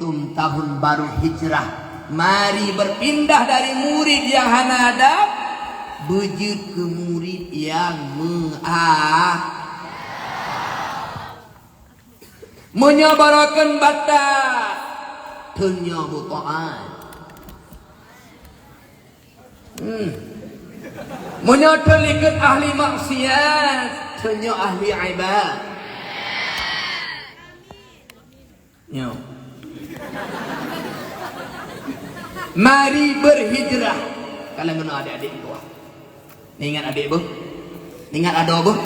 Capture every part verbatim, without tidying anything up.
Tahun baru Hijrah. Mari berpindah dari murid nyang hana adab, beujeuet keu murid nyang meuadab. Meunyoe barokon batat, teunyoe beutaat. Hmm. Meunyoe teulikot ahli maksiat, teunyoe ahli ibadat. Nyoe. Mari berhijrah. Kalau kena adik-adik dua. Ingat adik beuh? Ingat adoe beuh?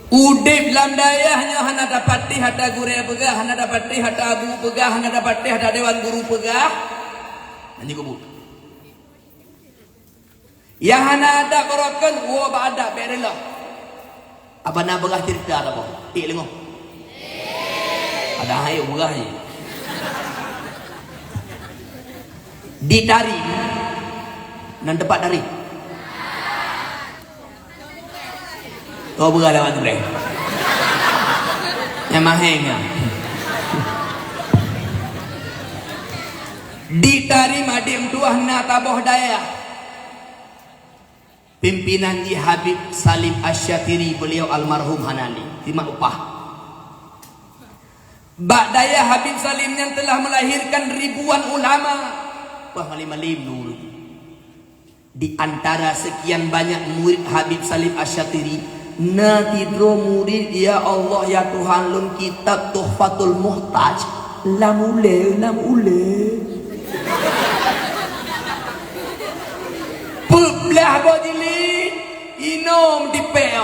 Udeb lam dayah nyoe hana tapatéh ata gurée peugah, hana tapatéh ata bu peugah, hana tapatéh ata dewan guru peugah. Hanya kubu. Nyang hana adab barokon, woe bak adab bék reuloh. Abana beurah ceurita saboh. Tiek leungoh. Padahai beurah jih. Di Tarim, nan teumpat Tarim. Kau beurah lewat tu, Bre. Nyang mahé nyan. Di Tarim adik meutuah na saboh dayah. Pimpinan jih Habib Salim Asy-Syatiri, beliau almarhum hana lé, simak upah. Bak dayah Habib Salim nyan telah melahirkan ribuan ulama. Wah, malém-malém nurun. Di antara sekian banyak murid Habib Salim Asy-Syatiri, na sidroe murid, ya Allah, ya Tuhan lôn, kitab Tuhfatul Muhtaj lam ulée, lam ulée. Peuet blaih boh jilid, inong tipée.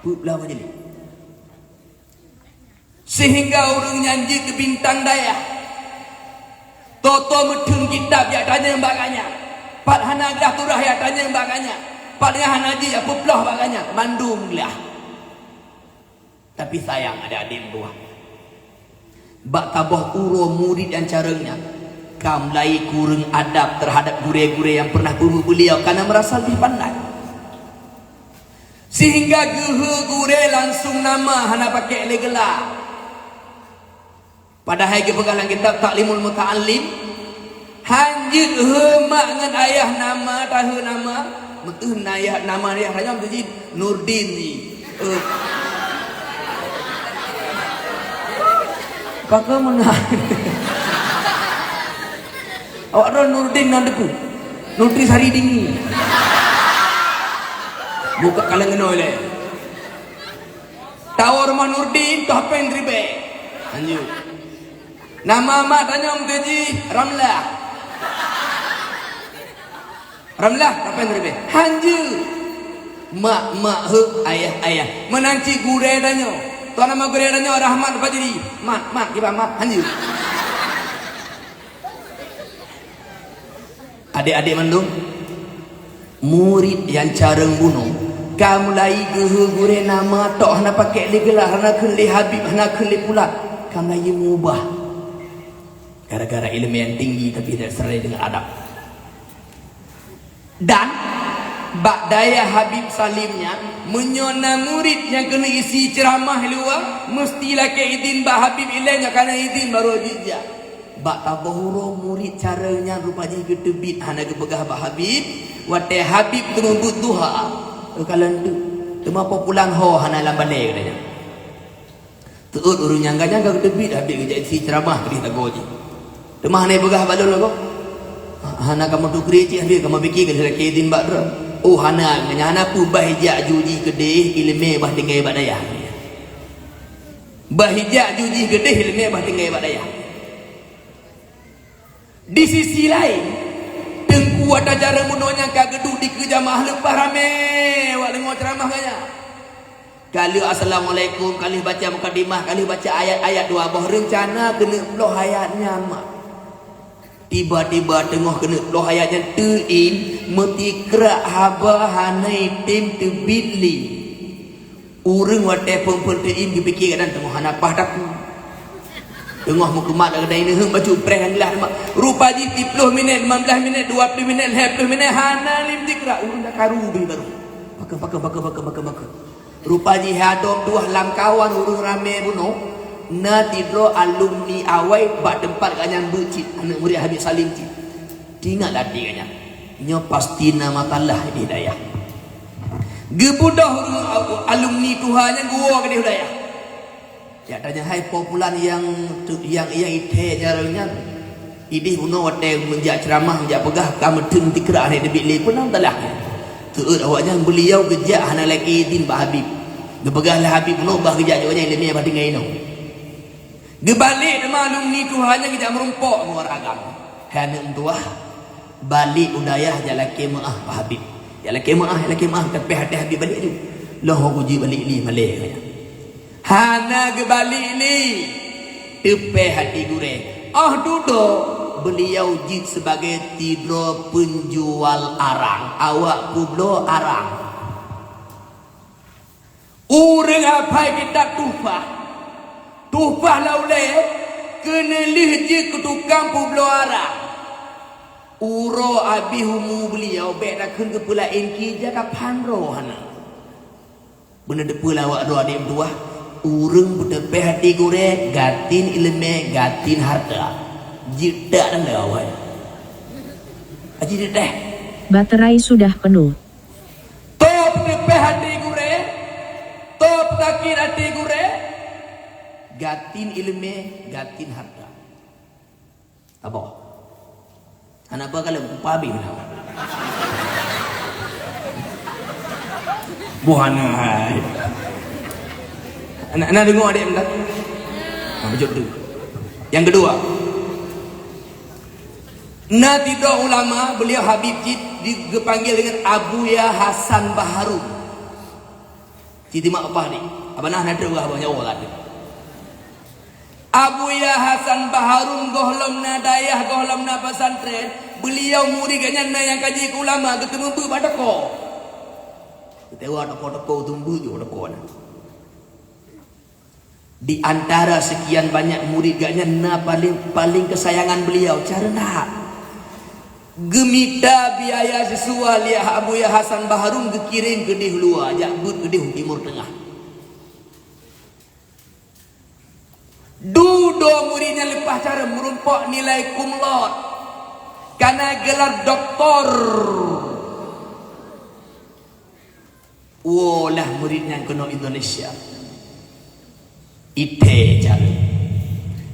Peuet blaih boh jilid. Sehingga ureuëng nyan jeuet keu bintang dayah. Toto meutheun kitab jak tanyong bak gobnyan. Pat hana glah turah jak tanyong bak gobnyan. Pat nyang hana jih jak peuploh bak gobnyan. Mandum glah. Tapi sayang, adik-adik meutuah. Bak saboh uroe murid nyang carông nyan, ka mulai kureueng adab terhadap gurée-gurée nyang pernah peubeuet beuliau, karena merasa lebih pandai. Sehingga geuheu gurée langsung nama, hana pakai lé geula. Padahai geupeugah lam kitab Taklimul Muta'allim, hanjeuet heu mak ngon ayah nama, taheu nama, meuteun ayah nama ayah raja meuteujih Nurdin jih. Eh. Pakon meunan? Awak droe Nurdin nan deku. Nutrisari dingi. Buka kaleng ngenoe lé. Tawoe rumoh Nurdin, toh péng ribée. Hanjeuet. Nama mak tanyoe meuteujih Ramlah. Ramlah, toh péng ribée. Hanjeuet. Mak, mak, heu, ayah, ayah. Meunan cit gurée tanyoe. Toh nama gurée tanyoe Rahmat Fajri. Mat, mat, kiban mat. Hanjeuet. Adik-adik mandum, murid nyang carông bunoe, ka mulai geuheu gurée nama tok hana pakai lé geula, hana kheun lé Habib, hana kheun lé Pulat, ka mulai jimeubah. Gara-gara ileumé nyang tinggi tapi tidak sesuai dengan adab. Dan bak dayah Habib Salim nyan, meunyoe na murid nyang keuneuk isi ceuramah luwa, meuseuti lakée idin bak Habib ilée nyoe kana idin barô jijak. Bak saboh uroe murid carông nyan rupa jih geuteubiet hana geupeugah bak Habib, watée Habib teumeubeuet duha, geukalon teuk. Teuma po pulang ho hana lam balée geutanyoe. Teuôt ureuëng nyang ganyang ka geuteubiet Habib geujak isi ceuramah keudeh lagoe jih. Teuma hana peugah bak lôn lagoe. Hana kamoe tukri cit Habib, kamoe pike keu lakée idin bak droe. Oh hana, nyan hana peue bah ijak ju jih keudeh ileumé bah tinggai bak dayah. Bah ijak ju jih keudeh ileumé bah tinggai bak dayah. Di sisi laén, teungku ata jareueng bunoe nyang ka geuduek dikeue jamaah leupah ramé awak deungoe ceuramah geuh nyan. Ka lheueh assalamualaikum, ka lheueh baca mukadimah, ka lheueh baca ayat-ayat dua boh, reuncana keuneuk ploh ayat nyan mak. Tiba-tiba teungoh keuneuk ploh ayat nyan teuin, meutikrak haba hana item teubiet lé. Ureuëng watée phon-phon teuin geupike geutanyoe teungoh hana paih takue. Teungoh meukumat lam geutanyoe neuheueng bacut preh nyang glah teuma. Rupa jih siplôh minét, limong blaih minét, dua plôh minét, lhée plôh minét hana lé meutikrak, ureuëng ka karu bri barô. Pakon, pakon, pakon. Rupa jih hai adoe tuah lamkawan ureuëng ramé bunoe, Na sidroe alumni awai bak teumpat gobnyan beuet cit, aneuk murit Habib Salim cit. Teuingat lam até gobnyan, nyoe pasti na masalah di dayah. Geubeudôh ureuëng alumni tuha nyan geuwoe keudeh u dayah. Jak tanyong, "Hai po pulan nyang tu, nyang, nyang ithée jaroe nyan, ideh bunoe watée meujak ceuramah, meujak peugah ka meuteun tikra hana teubiet lé, peue na masalah?" Seuôt awaknyan, "Beuliau geujak hana lakée idin bak Habib. Geupeugah lé Habib bunoe bah geujak, jaweueb nyan iéleumé bah tinggai inoe." Geubalek teuma alumni tuha nyan geujak meurumpok ngon ureuëng agam. "Hai aneuk meutuah, balek u dayah jak lakée meuáh bak Habib. Jak lakée meuáh, jak lakée meuáh, teupéh até Habib balek ju." Lheueh ho geujak balek lé malée nyan. Hana geubalek lé, teupéh até gurée. Óh dudoe, beuliau jeuet sibagoe sidroe peunjual arang, awak peubloe arang. Ureuëng hafai kitab Tuhfah. Tuhfah lam ulée, keuneulheueh jeuet keu tukang peubloe arang. Uroe abéh umu beuliau, bék takheun keupeulaén, ki jaka phandroe hana. Beuneuteupeu lawak droe aneuk meutuah, ureuëng beuteupéh até gurée, gasien iéleumé, gasien hareuta. Jeuet that dan lawai. Aji jeuet teh. Baterai sudah penuh. Toh beuteupéh até gurée, toh beusakét até gurée, gasien iéleumé, gasien hareuta. Saboh. Hana peue ka lheueh, peue habéh na. Boh hana hai. Na, na deungoe aneuk meutuah? Ha, beujeuet tu. Nyang keudua, na sidroe ulama, beuliau habib cit, di, geupanggil deungon Abuya Hasan Baharun. Siti mak pah ni, abah nah na deuh bah nyawa laju. Abuya Hasan Baharun gohlom na dayah, gohlom na pesantren, beuliau murit gobnyan na nyang ka jeuet keu ulama, geuteumeubeuet bak toko. Geutewa toko-toko, geuteumeubeuet ju toko na. Di antara sekian banyak murit gobnyan na paléng, paléng keusayangan beuliau, cara na. Geumita biaya siswa lé Abuya Hasan Baharun geukirém keudeh luwa, jak beuet keudeh u Timur Teungah. Dudoe murit nyan leupah cara meurumpok nilai kumlot, kana gelar doktor. Woe lah murit nyan keunoe Indonesia. Ithée cara.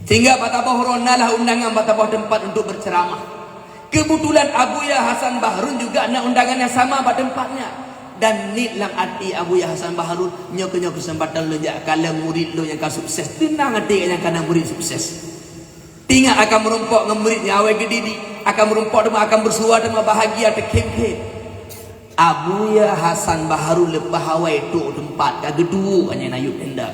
Sehingga bak saboh uroe na lah undangan bak saboh teumpat untuk berceramah. Kebetulan Abuya Hasan Baharun juga na undangan nyang sama bak teumpat nyan. Dan niet lam até Abuya Hasan Baharun, nyoe keuh nyoe keuseumpatan lôn jak kalon murit lôn nyang ka sukses. Teunang até nyang kana murit sukses. Teuingat akan meurumpok ngon murit nyang awai geudidik, akan meurumpok teuma, akan beusua teuma, bahagia teukhém-khém. Abuya Hasan Baharun leupah awai trok teumpat ka geuduek hana na yub tenda.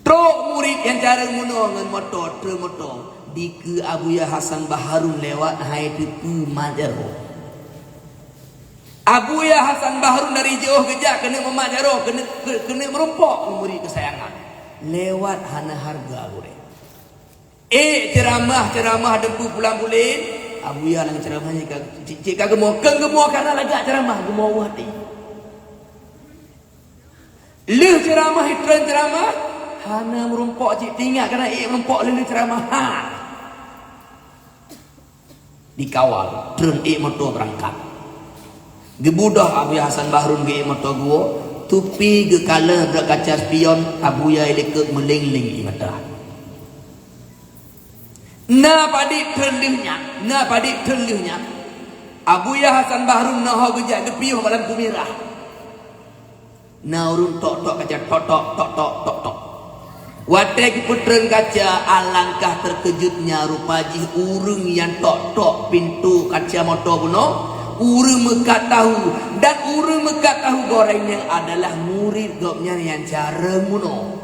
Trok murit nyang cara meunoe ngon moto, treun moto. Dikeue Abuya Hasan Baharun lewat hai teupeu mat jaroe. Abuya Hasan Baharun dari jiôh geujak keuneuk meumat jaroe, keuneuk, keu-, keuneuk meurumpok ngon murit keusayangan. Lewat hana hareuga gurée. Ék ceuramah, ceuramah deumpu pulang buleuen, Abuya lam ceuramah nyan ka, cit, cit ka geumoe, keu geumoe kana lagak ceuramah, geumoe u até. Lheueh ceuramah, itreun ceuramah, hana meurumpok cit, teuingat kana ék meurumpok lheueh ceuramah. Ha. Dikawal, treun ék moto beurangkat. Geubeudôh Abuya Hasan Baharun geuék moto geuwoe, tupi geukalon rot kaca spion, Abuya ilikot meuléng-léng ie mata. Na padit treun lheueh nyan, na padit treun lheueh nyan, Abuya Hasan Baharun na ho geujak geupiôh bak lampu mirah. Na ureuëng tok-tok kaca, tok-tok, tok-tok, tok-tok. Watée geupeutreun kaca, alangkah teukeujutnya rupa jih ureuëng nyang tok-tok pintoe kaca moto bunoe, ureuëng meukat tahu, dan ureuëng meukat tahu goreng nyan adalah murit gobnyan nyang carông bunoe.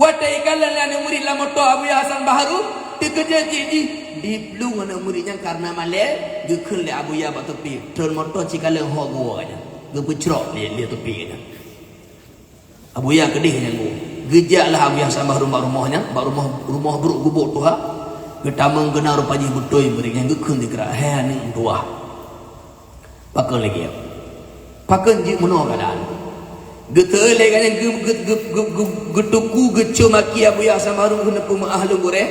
Watée ikalon lé aneuk murit lam moto Abuya Hasan Baharun, teukeujot cit jih, diplueng aneuk murit nyan kareuna malée, geukheun lé Abuya bak tupi, "Treun moto cikalon ho geuwoe nyan." Geupeucrok lé, lé tupi nyan. Abuya keudeh nyang geuwoe. Geujaklah Abuya Hasan Baharun bak rumoh nyan, bak rumoh, rumoh brok gubok tuha. Geutamong keunan rupa jih beutôi murit nyan, geukheun dikeurah, "Hai aneuk meutuah." Pakon lagée? Pakon jeuet meunoe keuadaan? Geuteu lé gobnyan geu-, geu-, geu-, geu-, geu-, geutuku geucom aki Abuya Samarung keuneuk peumeu'ah lôn gurée.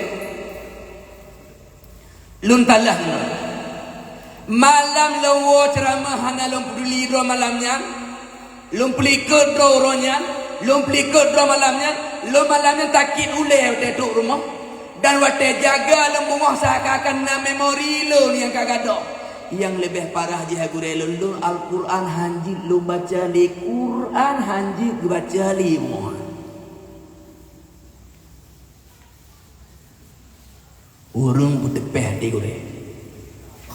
Lôn talah nyoe. Malam lôn woe ceuramah hana lôn peuduli droe malam nyan. Lôn peulikot droe uroe nyan, lôn peulikot droe malam nyan, lôn malam nyan sakét ulée watée trok rumoh. Dan watée jaga lôn beungoh seakan-akan na memori lôn nyang ka gadôh. Nyang leubeh parah jih gurée lôn, lôn Al-Quran hanjeuet lôn baca lé, Quran hanjeuet geubaca lé beungoh. Ureuëng peuteupeh até gurée.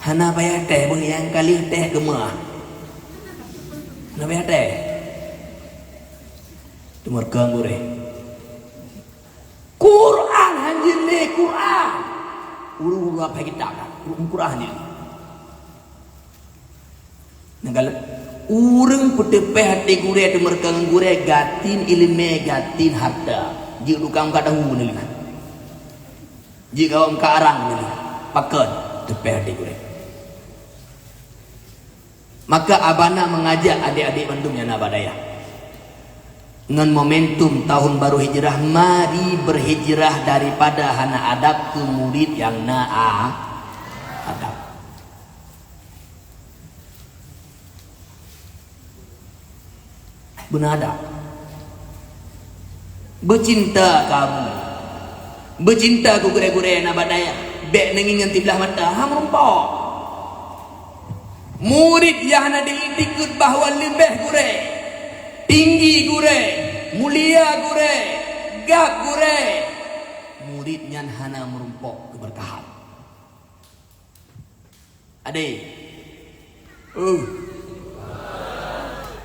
Hana payah teh, beuh nyang ka lheueh teh keumah. Hana payah teh. Teumeureukeung gurée. Quran hanjeuet lé, Quran. Ureuëng-ureuëng hafai kitab, ureuëng Quran hanjeuet lé. Nyang galak, ureuëng peuteupeh até gurée teumeureukeung gurée, gasien iéleumé, gasien hareuta. Jeuet tukang ka tahu neuleuh. Jeuet kawom ka arang neuleuh. Pakon? Teupeh até gurée. Maka abana meungajak adék-adék bandum nyang na bak dayah. Ngon momentum tahun baru hijrah, mari berhijrah daripada hana adab keu murit nyang na a-, adab. Beuna adab. Beucinta keu abu. Beucinta keu gurée-gurée na bak dayah. Bék neungieng ngon siblah mata, han meurumpok. Murit nyang hana diiktikeuet bahwa leubeh gurée, tinggi gurée, mulia gurée, gab gurée, murit nyan hana meurumpok keubeurkahan. Adé. Uh.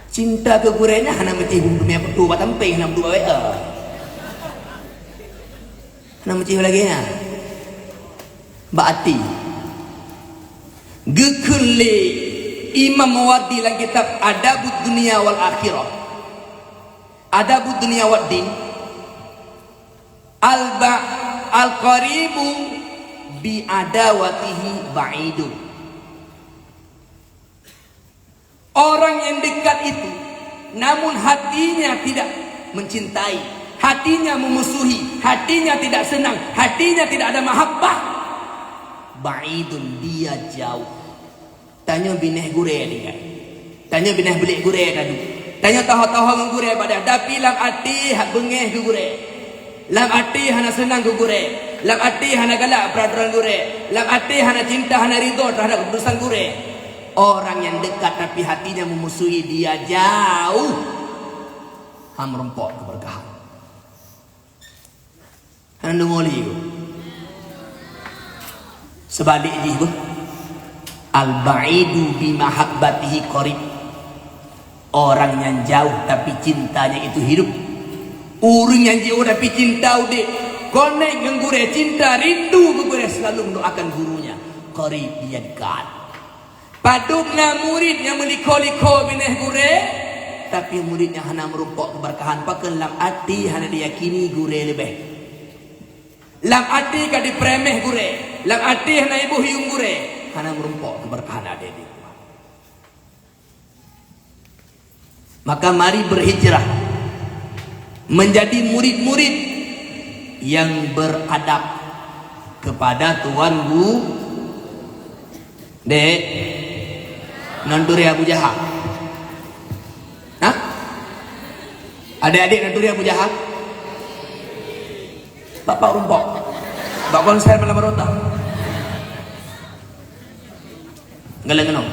Cinta keu gurée nyan hana meucih bak meunyoe peutu bak tampéng, hana meuduek bak W A. Hana meucih lagée nyan. Bak até. Geukheun lé Imam Mawardi lam kitab Adabud Dunya wal Akhirah. Adabud Dunya wad Din. Al-ba-, al-qaribu bi adawatihi ba'idun. Orang yang dekat itu, namun hatinya tidak mencintai, hatinya memusuhi, hatinya tidak senang, hatinya tidak ada mahabbah, ba'idun, dia jauh. Tanyoe binéh gurée tinggai. Tanyoe binéh beulék gurée taduek. Tanyoe taho-taho ngon gurée ibadah, tapi lam até hana beungéh keu gurée. Lam até hana seunang keu gurée. Lam até hana galak peuratoran gurée. Lam até hana cinta, hana ridho terhadap keuputusan gurée. Orang yang dekat tapi hatinya memusuhi, dia jauh. Han meurumpok keubeurkahan. Hana deungoe lé. Seubalik jih beuh. Al-ba'idu bi mahabbatihi qarib. Orang nyang jauh tapi cintanya itu hidup. Ureuëng nyang jiôh tapi cinta udeb. Konek ngon gurée, cinta rindu keu gurée, selalu mendoakan gurunya. Qarib, dia dekat. Padub na murit nyang meulikho-likho binéh gurée, tapi murit nyan hana meurumpok keubeurkahan, pakon lam até hana diyakini gurée leubeh. Lam até ka dipeuremeh gurée, lam até hana iboh yuem gurée, hana meurumpok keubeurkahan até di rumah. Maka mari berhijrah menjadi murid-murid yang beradab kepada Tuan Gu-, Dek, nan turi Abu Jahal. Hah? Adik-adik nan turi Abu Jahal? Bapak rumpok. Bak konser malam rota. Galeng ngon.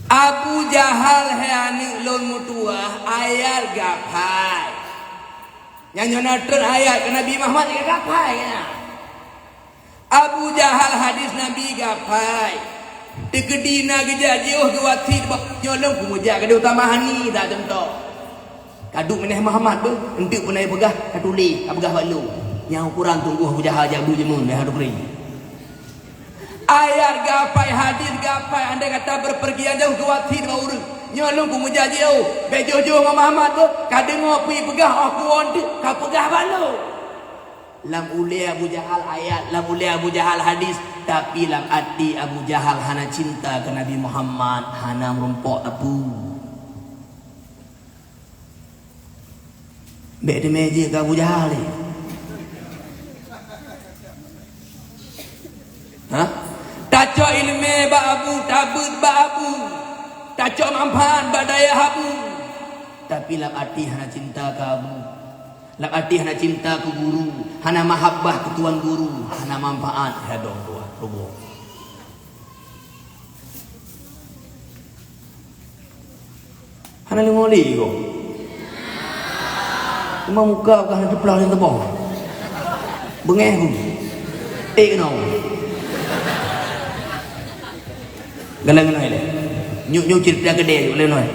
Abu Jahal hai aneuk lôn meutuwah, ayat gap hai. Nyang nyoe na treun ayat keu Nabi Muhammad nyang gap hai nyan. Abu Jahal hadis Nabi gap hai. Teukeudi na geujak jiôh geuwasiet bak nyoe lôn kumeujak keudeh u Taman Hani, tak contoh. Ka duek binéh Muhammad beuh, eunteuk peunajoh peugah, ka tuléh, ka peugah bak lôn. Nyang ukoran teungku Abu Jahal jak duek jeumeu, meuhadub ri. Ayat gap hai, hadis gap hai, andai kata beupergian jauh geuwasiet bak ureuëng. Nyoe lôn kumeujak jiôh, bék jiôh-jiôh ngon Muhammad beuh, ka deungoe peue jipeugah, oh kuwoe eunteuk, ka peugah bak lôn. Lam ulée Abu Jahal ayat, lam ulée Abu Jahal hadis, tapi lam até Abu Jahal hana cinta keu Nabi Muhammad, hana meurumpok teupeu. Bèk teumé jeuet keu Abu Jahal lé. Ha? Tacok ileumèe bak Abu, tabeuet bak Abu. Tacok manfaat bak dayah Abu. Tapi lam até hana cinta keu Abu. Lam até hana cinta keu guru, hana mahabbah keu tuan guru, hana manfaat keu dong tuan. Ruboh. Hana leumo lé gob. Teuma muka ka hana teupeugah lé teuboh. Beungéh geuh. Ék keunoe. Galak keunoe lé. Nyoe, nyoe ceurita keudè nyoe lé noe.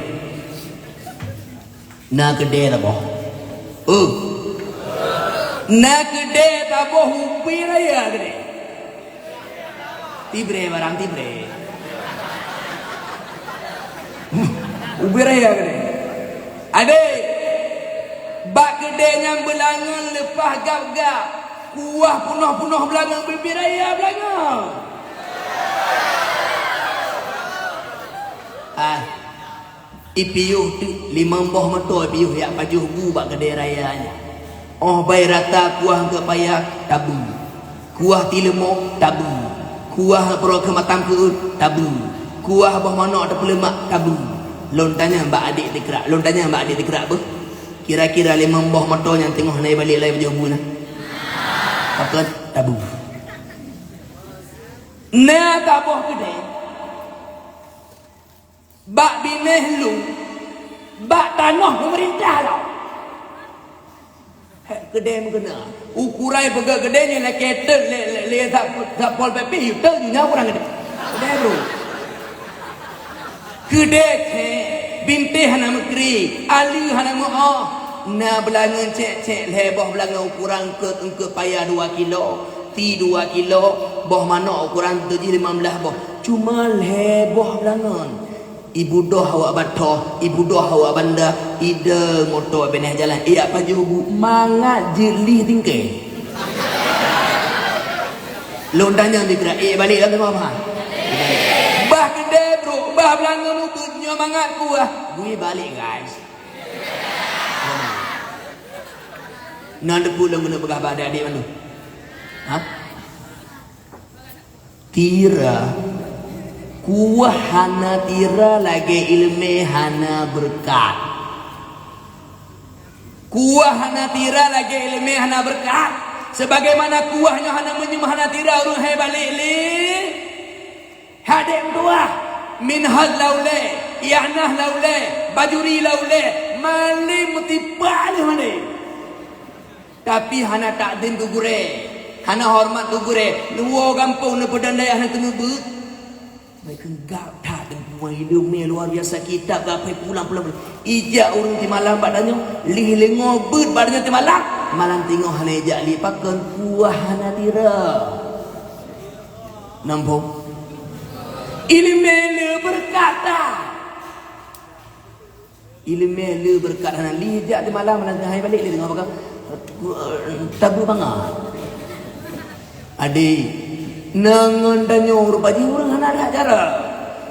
Na keudè taboh. Uh. Na keudè taboh ubé raya keudè. Tibré barang tibré. Ubé raya keudè. Adé, bak keudè nyang beulangon leupah gab-gab, kuah punoh-punoh beulangon, ubé raya beulangon. Ah. Ipiôh teuk limong boh moto ipiôh jak pajoh bu bak keudè raya nyan. Óh bai rata kuah eungkôt paya tabeue. Kuah tileumok tabeue. Kuah peurokeuh matam keueut tabeue. Kuah boh manok teupeuleumak tabeue. Lôn tanyong bak adék teukeurah, lôn tanyong bak adék teukeurah beuh. Kira-kira limong boh moto nyang teungoh na ibalek lom ipajoh bu na? Pakon tabeue. Na taboh keudè. Bak binéh lu, bak tanoh peumeurintah lom. Hék, keudè meukeuna. Ukuran peugöt keudè nyan lakèe teuk lé, lé, lé Sat-, Satpol P P, teuk nyan ukuran keudè. Keudè, bro. Keudè cèk, bintéh hana meukri, aleue hana meu'oh. Na beulangon cèk-cèk lhèe boh beulangon ukuran eungkôt, eungkôt paya dua kilo, ti dua kilo, boh manok ukuran tujoh limong blah boh. Cuma lhèe boh beulangon. Ibudoh awak Bathong, ibudoh awak Banda, idong moto binéh jalan, ijak pajoh bu, mangat jeuet lih tingkée. Lôn tanyong dikeurah, ék balek lam teuma bah? Bah keudè, bro, bah beulangon ubit nyoe mangat kuah. Bui balek, guys. Na teupeue lôn keuneuk peugah bak adék-adék mandum? Ha? Tira. Kuah hana tira lagèe ileumèe hana beureukat. Kuah hana tira lagèe ileumèe hana beureukat. Sebagaimana kuah nyoe hana meunyum hana tira ureueng hai balek lé. Hadék meutuah, Minhaj laulée, Ianah laulée, Bajuri laulée, malém meutipak lheueh malém. Tapi hana takzim keu gurée, hana horeumat keu gurée, neuwoe gampông neupeudong dayah hana teungeubeuet. Meukeunggab that teungku ileumèe luar biasa, kitab gapai pulang-pulang. Ijak ureueng timalam bak tanyoe, lheuh lingoe beuet bak tanyoe timalam, malam teungoh hana ijak lé pakon, kuah hana tira. Namphong? Ileumèe le beureukat that. Ileumèe le beureukat hana lé jak di malam, malam hai balek lé deungon peugah, "Tabu bangat." Adé, nang ngon tanyoe rupa jih ureueng hana that cara.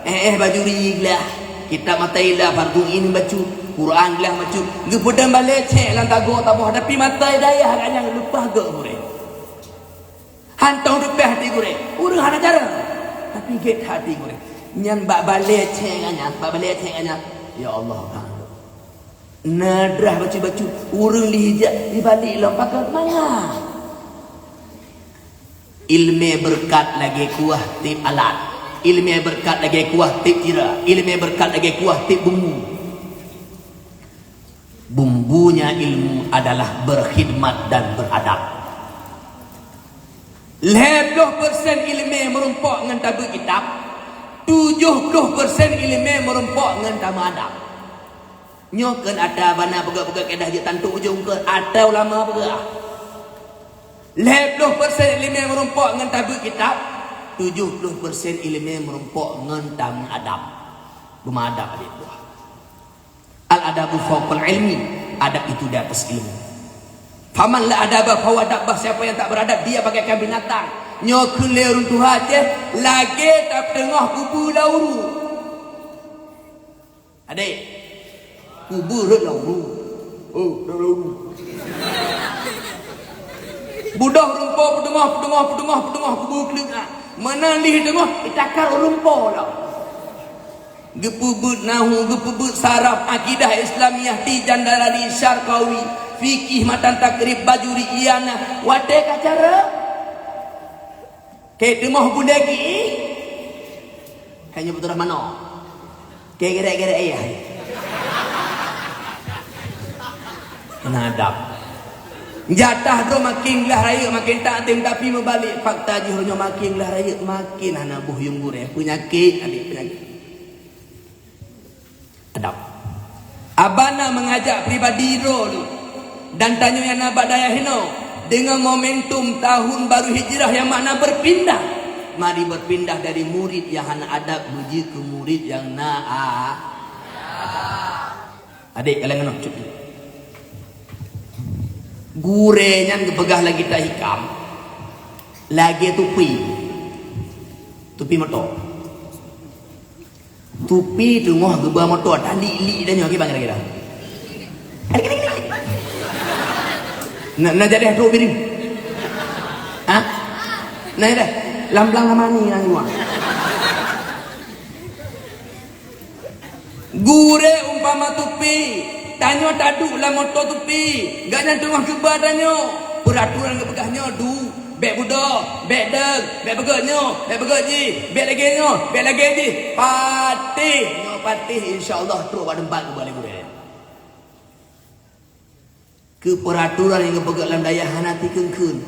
Eh, eh, Bajuri glah. Kitab mata ilah, Fardhu Ain bacut, Quran glah bacut. Geupeudong balée cék lam tagoe taboh, tapi mata dayah agak nyang leupah geuh gurée. Hantom reupah até gurée, ureueng hana cara, tapi gét that até gurée. Nyan bak balée cék nyan, bak balée cék nyan. Ya Allah, na drah bacut-bacut, ureueng lheuh jak ibalek lom pakon mangat. Ileumèe beureukat lagée kuah tieb alat. Ileumèe beureukat lagée kuah tieb tira. Ileumèe beureukat lagée kuah tieb bumbu. Bumbunya ilmu adalah berkhidmat dan beradab. Lhèe ploh persen ileumèe meurumpok ngon tabeuet kitab, tujoh ploh persen ileumèe meurumpok ngon tameuadab. Nyoe kheun atra bana peugah-peugah keudah jeuet tantu ujong kheun atra ulama peugah. Lhèe ploh persen ileumèe meurumpok ngon tabeuet kitab, tujoh ploh persen ileumèe meurumpok ngon tameuadab. Beumeuadab adik buah. Al-adabu fauqal ilmi, adab itu di atas ilmu. Faman la adaba fahuwa dabbah, siapa yang tak beradab, dia bagaikan binatang. Nyoe kheun lé ureueng tuha Aceh, lagée tapeungoh kubu lauru. Adé, kubu rhot lauru. Oh, rhot lauru. Budoh rumpok peuteungoh, peuteungoh, peuteungoh, peuteungoh kubu kleueng ah. Meunan lheuh teungoh, itakar u rumpok lah. Geupeubuet nahu, geupeubuet saraf, akidah Islamiah, Tijan Darani, Syarqawi, fikih matan takrib, Bajuri, Ianah, watée ka cara. Keu teungoh buleue geuh, hai nyoe beutôi manok. Keu geret-geret ayah. Keuneuk adab. Jatah droe makin glah rayeuk, makin tatem, tapi meubalek fakta jih uroe nyoe makin glah rayeuk, makin hana boh yueng gurée. Peunyakét, adik, peunyakét. Adab. Abana mengajak pribadi droe lôn dan tanyoe nyang na bak dayah inoe deungon momentum tahun baru Hijrah nyang makna berpindah. Mari berpindah dari murid nyang hana adab meujeuet keu murid nyang na a-, adék, kaleng ngon cut. Gurée nyan geupeugah lagée ta hikam, lagée tupi. Tupi moto. Tupi teungoh geuba moto, talik-lik tanyoe, kiban kira-kira. Na, na jadi trok biring. Ha? Na dah. Lam blang lama ni nang luar. Gurée umpama tupi, tanyoe taduek lam moto tupi, gobnyan teungoh geuba tanyoe. Peuraturan geupeugah nyoe duek. Bék budoh, bék deueng, bék beugét nyoe, bék beugét jih, bék lagée nyoe, bék lagée jih. Patéh, nyoe patéh, insya Allah trok bak teumpat keubalée gurée. Keu peuraturan nyang geupeugét lam dayah hana tikheun-kheun.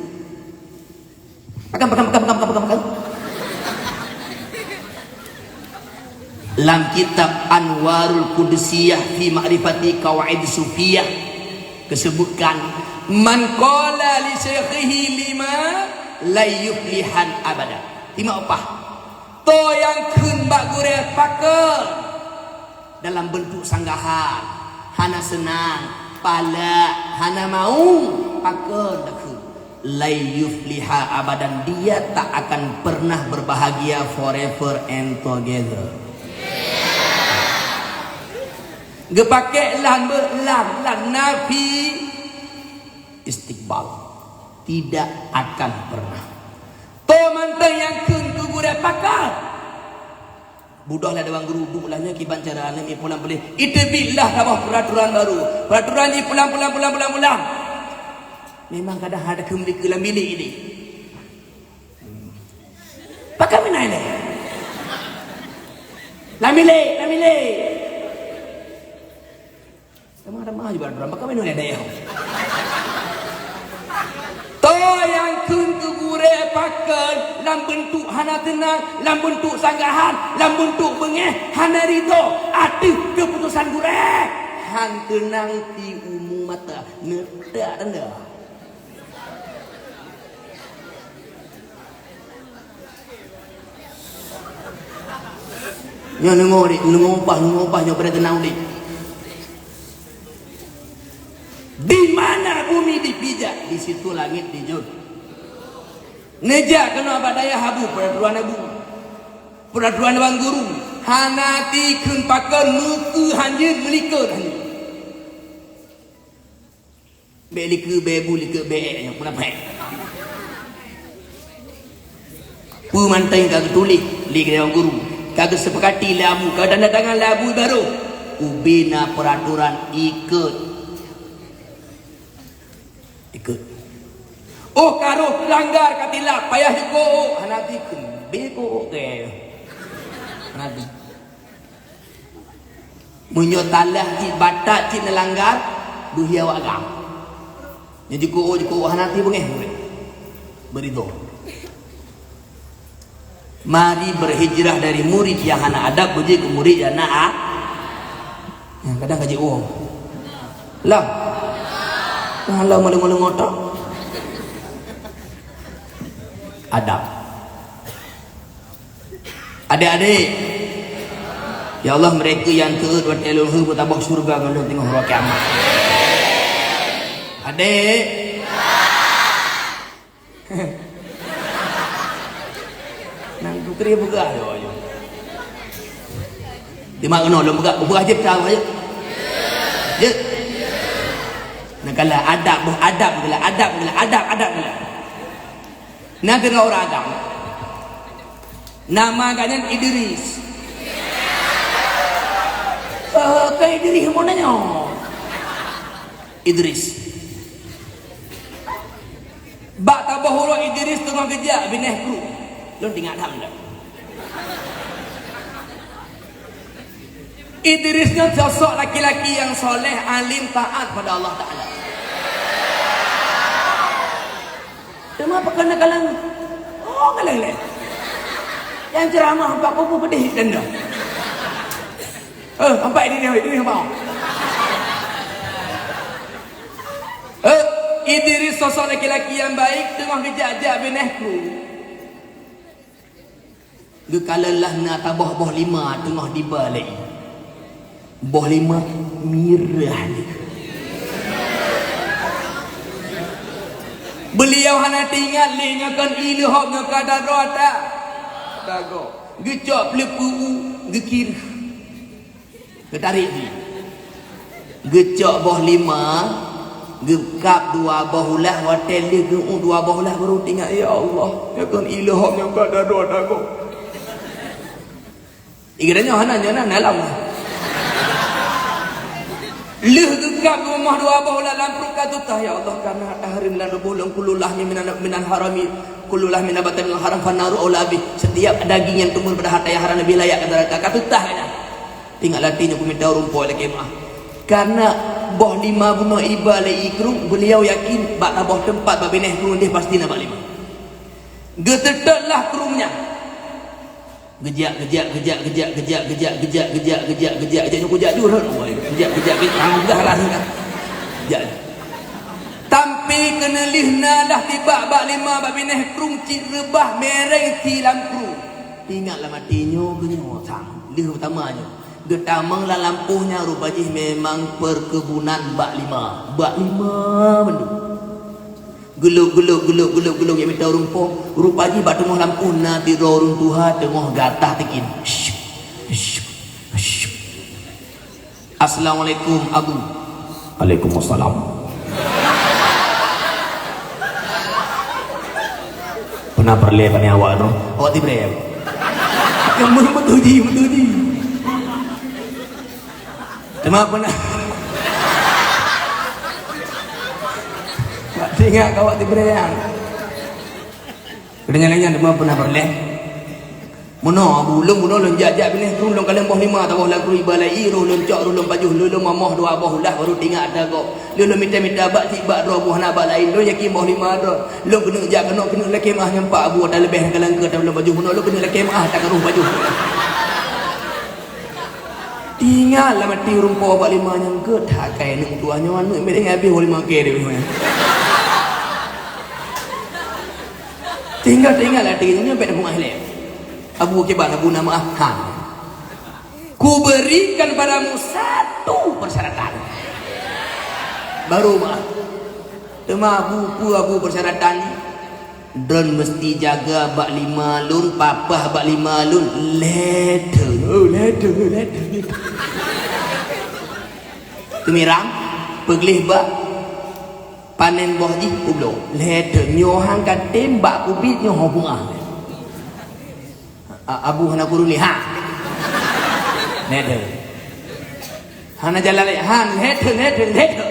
Pakon, pakon, pakon. Lam kitab Anwarul Qudsiyah fi Ma'rifati Qawaid Sufiyah, geusebutkan, "Man qala li syaikhihi lima la yuflihan abada." Timak upah. Toh nyang kheun bak gurée pakon dalam beuntuk sanggahan, hana seunang, palak, hana mau, pakon takheun. Lai yufliha abadan, dia tak akan pernah berbahagia forever and together. Geupakék lam, lam, lam nafi istiqbal. Tidak akan pernah. Toh mantong nyang kheun keu gurée pakon. Budoh lah dewan guru, duek lah nyoe kiban cara aneuk miet pulang boleh. Iteubiet lah saboh peuraturan baru. Peuraturan jih pulang, pulang, pulang, pulang, pulang. Memang kadang hana takheun meulikeue lam bilék idéh. Pakon meunan lé? Lam bilék, lam bilék. Teuma-teuma jih bak droe, pakon meunan lé dayah. Toh nyang kheun keu gurée pakon lam beuntuk hana teunang, lam beuntuk sanggahan, lam beuntuk beungéh, hana ridho ateueh keuputosan gurée. Han teunang di umu mata, neutak tanda. Nyoe neungoh, Dik, neungoh upah, neungoh upah, nyoe beureuteunaun, Dik. Di mana bumi dipijak, di situ langit dijun. Neujak keunoe bak dayah Abu, peuraturan Abu. Peuraturan Dewan Guru. Hana tikheun pakon, meukeu hanjeuet, meulikot hanjeuet. Bék likot, bék bu likot, bék nyang peunaphai. Peue mantong ka geutuléh lé dewan guru, ka geusepakati lé Abu, ka tanda tangan lé Abu baroe. Ubé na peuraturan ikot. Ikot. Oh, ka rôh langgar ka tilap, payah jikôk, hana tikheun, bé kôk keu. Hana di. Meunyoe talah cit batat cit neulanggar, beuhia awak agam. Nyoe jikôk-jikôk hana ti beungéh murit. Beuridho. Mari berhijrah dari murid yang hana adab beujeuet keu murid yang na a-, nah, kadang ka jiwoe. Lah. Nah, lah meuleumoe-leumoe tok. Adab. Adik-adik, ya Allah, mereka yang taat watée lôn heuet beutabah syurga ngon lôn teungoh uroe kiamat. Adik. Nang putri peugah, yo, yo. Di mana lôn peugah, peugah je peugah je. Je. Nah, kalau adab, boh adab, kalau adab, kalau adab, adab, kalau. Na keudroe ureueng agam. Nama gobnyan Idris. Eh, keu Idris meunan nyoe. Idris. Bak taboh uroe Idris teungoh geujak binéh kru. Lôn teuingat that meunan. Idris nyoe sosok laki-laki nyang soleh, alim, taat pada Allah Taala. Teuma pakon na kalon? Oh, ngaleng lé. Nyang ceuramah empat kubu pedih dan dah. Eh, empat ini dia, ini apa? Eh, Idris sosok laki-laki nyang baik teungoh geujak-jak binéh kru. Geukalon lah na taboh boh lima teungoh diba lé i. Boh lima mirah lé. Beuliau hana teuingat lé nyoe kon i leuhob nyoe ka dadroe ta. Dago. Geucok peuleupeu u, geukireuh. Geutarek jih. Geucok boh lima, geukab dua boh ulah, watèe lheueh geu-, dua boh ulah baru teuingat, "Ya Allah, nyoe kon i leuhob nyoe ka dadroe dago." Geutanyoe hana nyoe na, na lam. Lheueh geukab rumoh dua boh ulah lam pruet ka tutah, "Ya Allah, kana taharim lan ruboh lôn kullu lahmi minal, minal harami, kullu lahmi nabata minal haram, fannaru aula bih." Setiap daging yang tumbuh pada harta yang haram lebih layak ke neraka. Ka tutah ka nyan. Teuingat lam até nyoe, kumita ureueng po lakèe meu'ah. Karena boh lima bunoe iba lé i krueng, beuliau yakin bak taboh teumpat bak binéh krueng deh pasti na bak lima. Geuteutôt lah krueng nyan. Geujak, geujak, geujak, nyoe kujak jurot. Woi, geujak, geujak, geujak, ah, peugah lah, peugah. Jak. Sampai keuneulheueh na dah tibak bak lima bak binéh krueng cit reubah mereng si lam krueng. Teuingat lam até nyoe, geunyoe sang. Lheueh geutamong nyoe. Geutamong lam lampôh nyan rupa jih memang perkebunan bak lima. Bak lima bandum. Geulok, geulok, geulok, geulok, geulok, jak mita ureueng po. Rupa jih bak teungoh lampôh na sidroe ureueng tuha teungoh gata teukin. Syup, syup, syup. "Assalamualaikum, Abu." "Waalaikumsalam." "Peue na peureulèe bak awak droe?" "Awak tibree, Abu." Nyang meutuji, meutuji. Teuma peue na. Bak teuingat keu awak tibree nyan. Keudeh nyan lagèe nyan teuma peue na peureulèe. Meunoe, Abu, lôn bunoe lôn jak-jak binéh krueng lôn kalon boh lima taboh lam krueng iba lé i, roh lôn cok, roh lôn pajoh, lôn lôn mamoh dua boh ulah baru teuingat ata gob. Lôn lôn mita-mita bak cit bak droe boh hana bak laén, lôn yakin boh lima droe. Lôn keuneuk jak keunoe keuneuk lakèe meu'ah nyan pat Abu ata leubeh kalon keu ata lôn pajoh meunoe lôn keuneuk lakèe meu'ah ata karoh pajoh. Teuingat lam até ureueng po bak lima nyan geuh that kai aneuk tuha nyoe aneuk milék nyan habéh boh lima kèe deh. Tinggai teuingat lam até nyoe bèk na meu'ah lé. Abu kiban, Abu na meu'ah. Ha. Kuberikan padamu satu persyaratan. Baru meu'ah. Teuma Abu, peue Abu persyaratan? Droen meusti jaga bak lima lôn, papah bak lima lôn, lhèe thon. Oh, lhèe thon, lhèe thon. Teumirang, peugleh bak, panen boh jih peubloe. Lhèe thon, nyoe han ka tem bak kubiet nyoe ho bunga. A-, Abu hana guru lé, ha. Lhèe thon. Hana jalan lé, han, lhèe thon, lhèe thon, lhèe thon.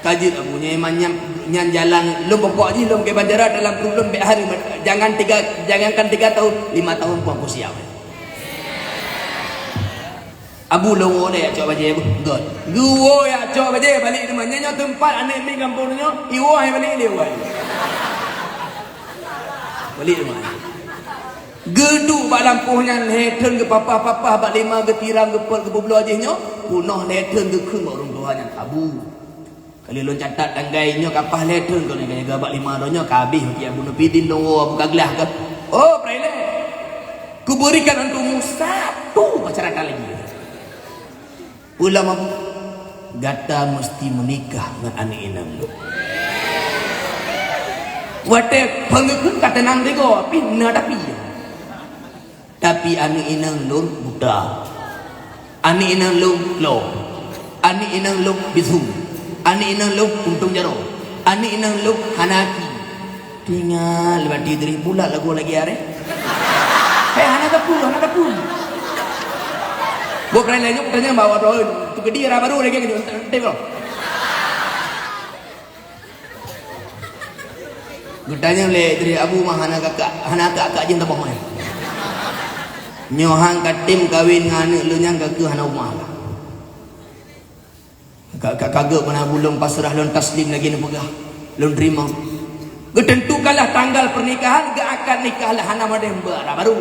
Ka jeuet Abu nyan, nyan, nyan jalan lôn pokok jih lôn ke bandara dalam peurut lôn bèk hari, jangan tiga, jangankan tiga tahun, lima tahun pun aku siap. Abu lôn woe deh jak cok bajèe, Abu. Göt. Geuwoe jak cok bajèe balik teuma. Nyan nyoe teumpat aneuk miet gampông nyoe, iwoe hai balik lé woe. Balik teuma. Geuduek bak lampôh nyan lhèe thon geupapah-papah bak lima geutiram geupot geupeubloe jih nyoe, peunoh lhèe thon geukheun bak ureueng tuha nyan, "Abu, ka lheueh lôn catat tanggai nyoe ka paih lhèe thon keuneuk jaga bak lima droe nyoe ka habéh rupiah bunoe pidin lôn woe buka glah keuh." "Oh, peureulèe. Kuberikan untukmu satu persyaratan lagi." Peue lom, Abu? Gata meusti meunikah ngon aneuk inong lôn. Watèe peungeukeuen ka teunang sigoe, pih na tapi. Tapi aneuk inong lôn buta. Aneuk inong lôn lo. Aneuk inong lôn bisu. Aneuk inong lôn untông jaroe. Aneuk inong lôn hana aki. Tinggai bak Idris, bulat lagu lagi aré. Eh, hana teupeu, hana teupeu. Buet peureulèe nyoe tanyong bak awak droe, tu keudéh ra barô lagèe nyoe, entah, entah, bro. Geutanyong lé Idris, "Abu mah hana kakak, hana kakak jeuet taboh mah." Nyoe han ka tem kawen ngon aneuk lôn nyan, ka keuh hana umah lah. Ka, ka, ka geuh meunan bulong paseurah lôn taslim lagèe neupeugah, lôn teurimong. Geuteuntukanlah tanggal pernikahan, geuakad nikah lah hana madeh mbak dah baru.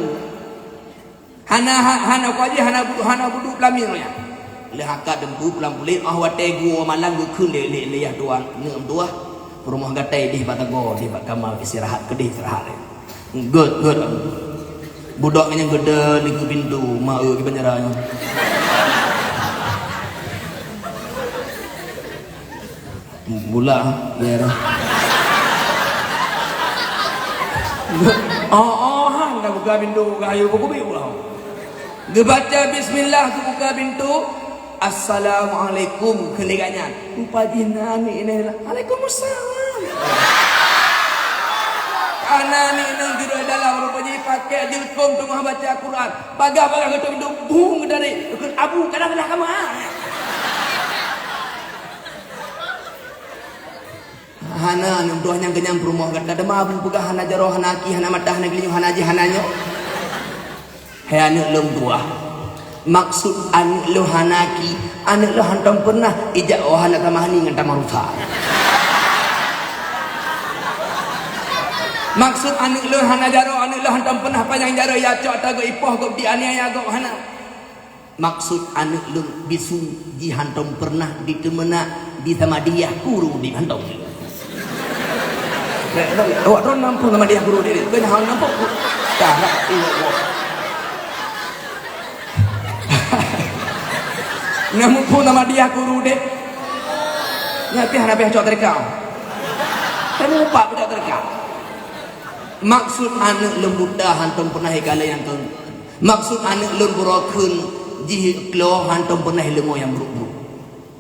Hana, ha-, hana kuaji, hana bu-, hana budu peulaminan nyan. Lheuh akad teumpu pulang puléh, oh watèe geuwoe malam geukheun lé, lé, lé yah tuan, neuk meutuah. Peurumoh gata idéh bak tagoe, idéh bak kama istirahat, keudéh istirahat. Gèt, gèt. Budok nyan geude likot pintoe, ma eu kiban cara nyan. Bula, ya. Oh, oh, han dah buka pintoe, ka ayo buku beu. Geubaca bismillah, geubuka pintoe. "Assalamualaikum," kheun lé gobnyan. Rupa jih na aneuk inong, "Waalaikumsalam." Kana aneuk inong judok dalam, rupa jih pakèk jeuleukom teungoh baca Quran. Bagaih-bagaih geutok pintoe, bung geutarek. Kheun, "Abu, kana salah kama." Hana, aneuk meutuah nyang keunyang peurumoh gata, teuma abu peugah hana jaroe, hana aki, hana mata, hana geulinyueng, hana jih, hana nyoe. Hai aneuk lôn tuah, maksud aneuk lôn hana aki, aneuk lôn hantom peureunah ijak woe hana tamah ni ngon tamah rusa. Maksud aneuk lôn hana jaroe, aneuk lôn hantom peureunah panyang jaroe, ya cok ata geuh ipoh, geuh dianiaya, geuh hana. Maksud aneuk lôn bisu jih hantom peureunah jiteumeunak di Samadiyah, guru di hantom. Awak droe na muphom Samadiyah guru di, keu nyan na muphom. Dah, dah, iya, iya. Na muphom Samadiyah guru di. Nyan pih hana pih cok teurekam. Tapi mupat pih cok teurekam. Maksud aneuk lôn buta hantom peureunah ikalon nyang keu Maksud aneuk lôn buroe kheun jih klo hantom peureunah ileumo nyang brok-brok.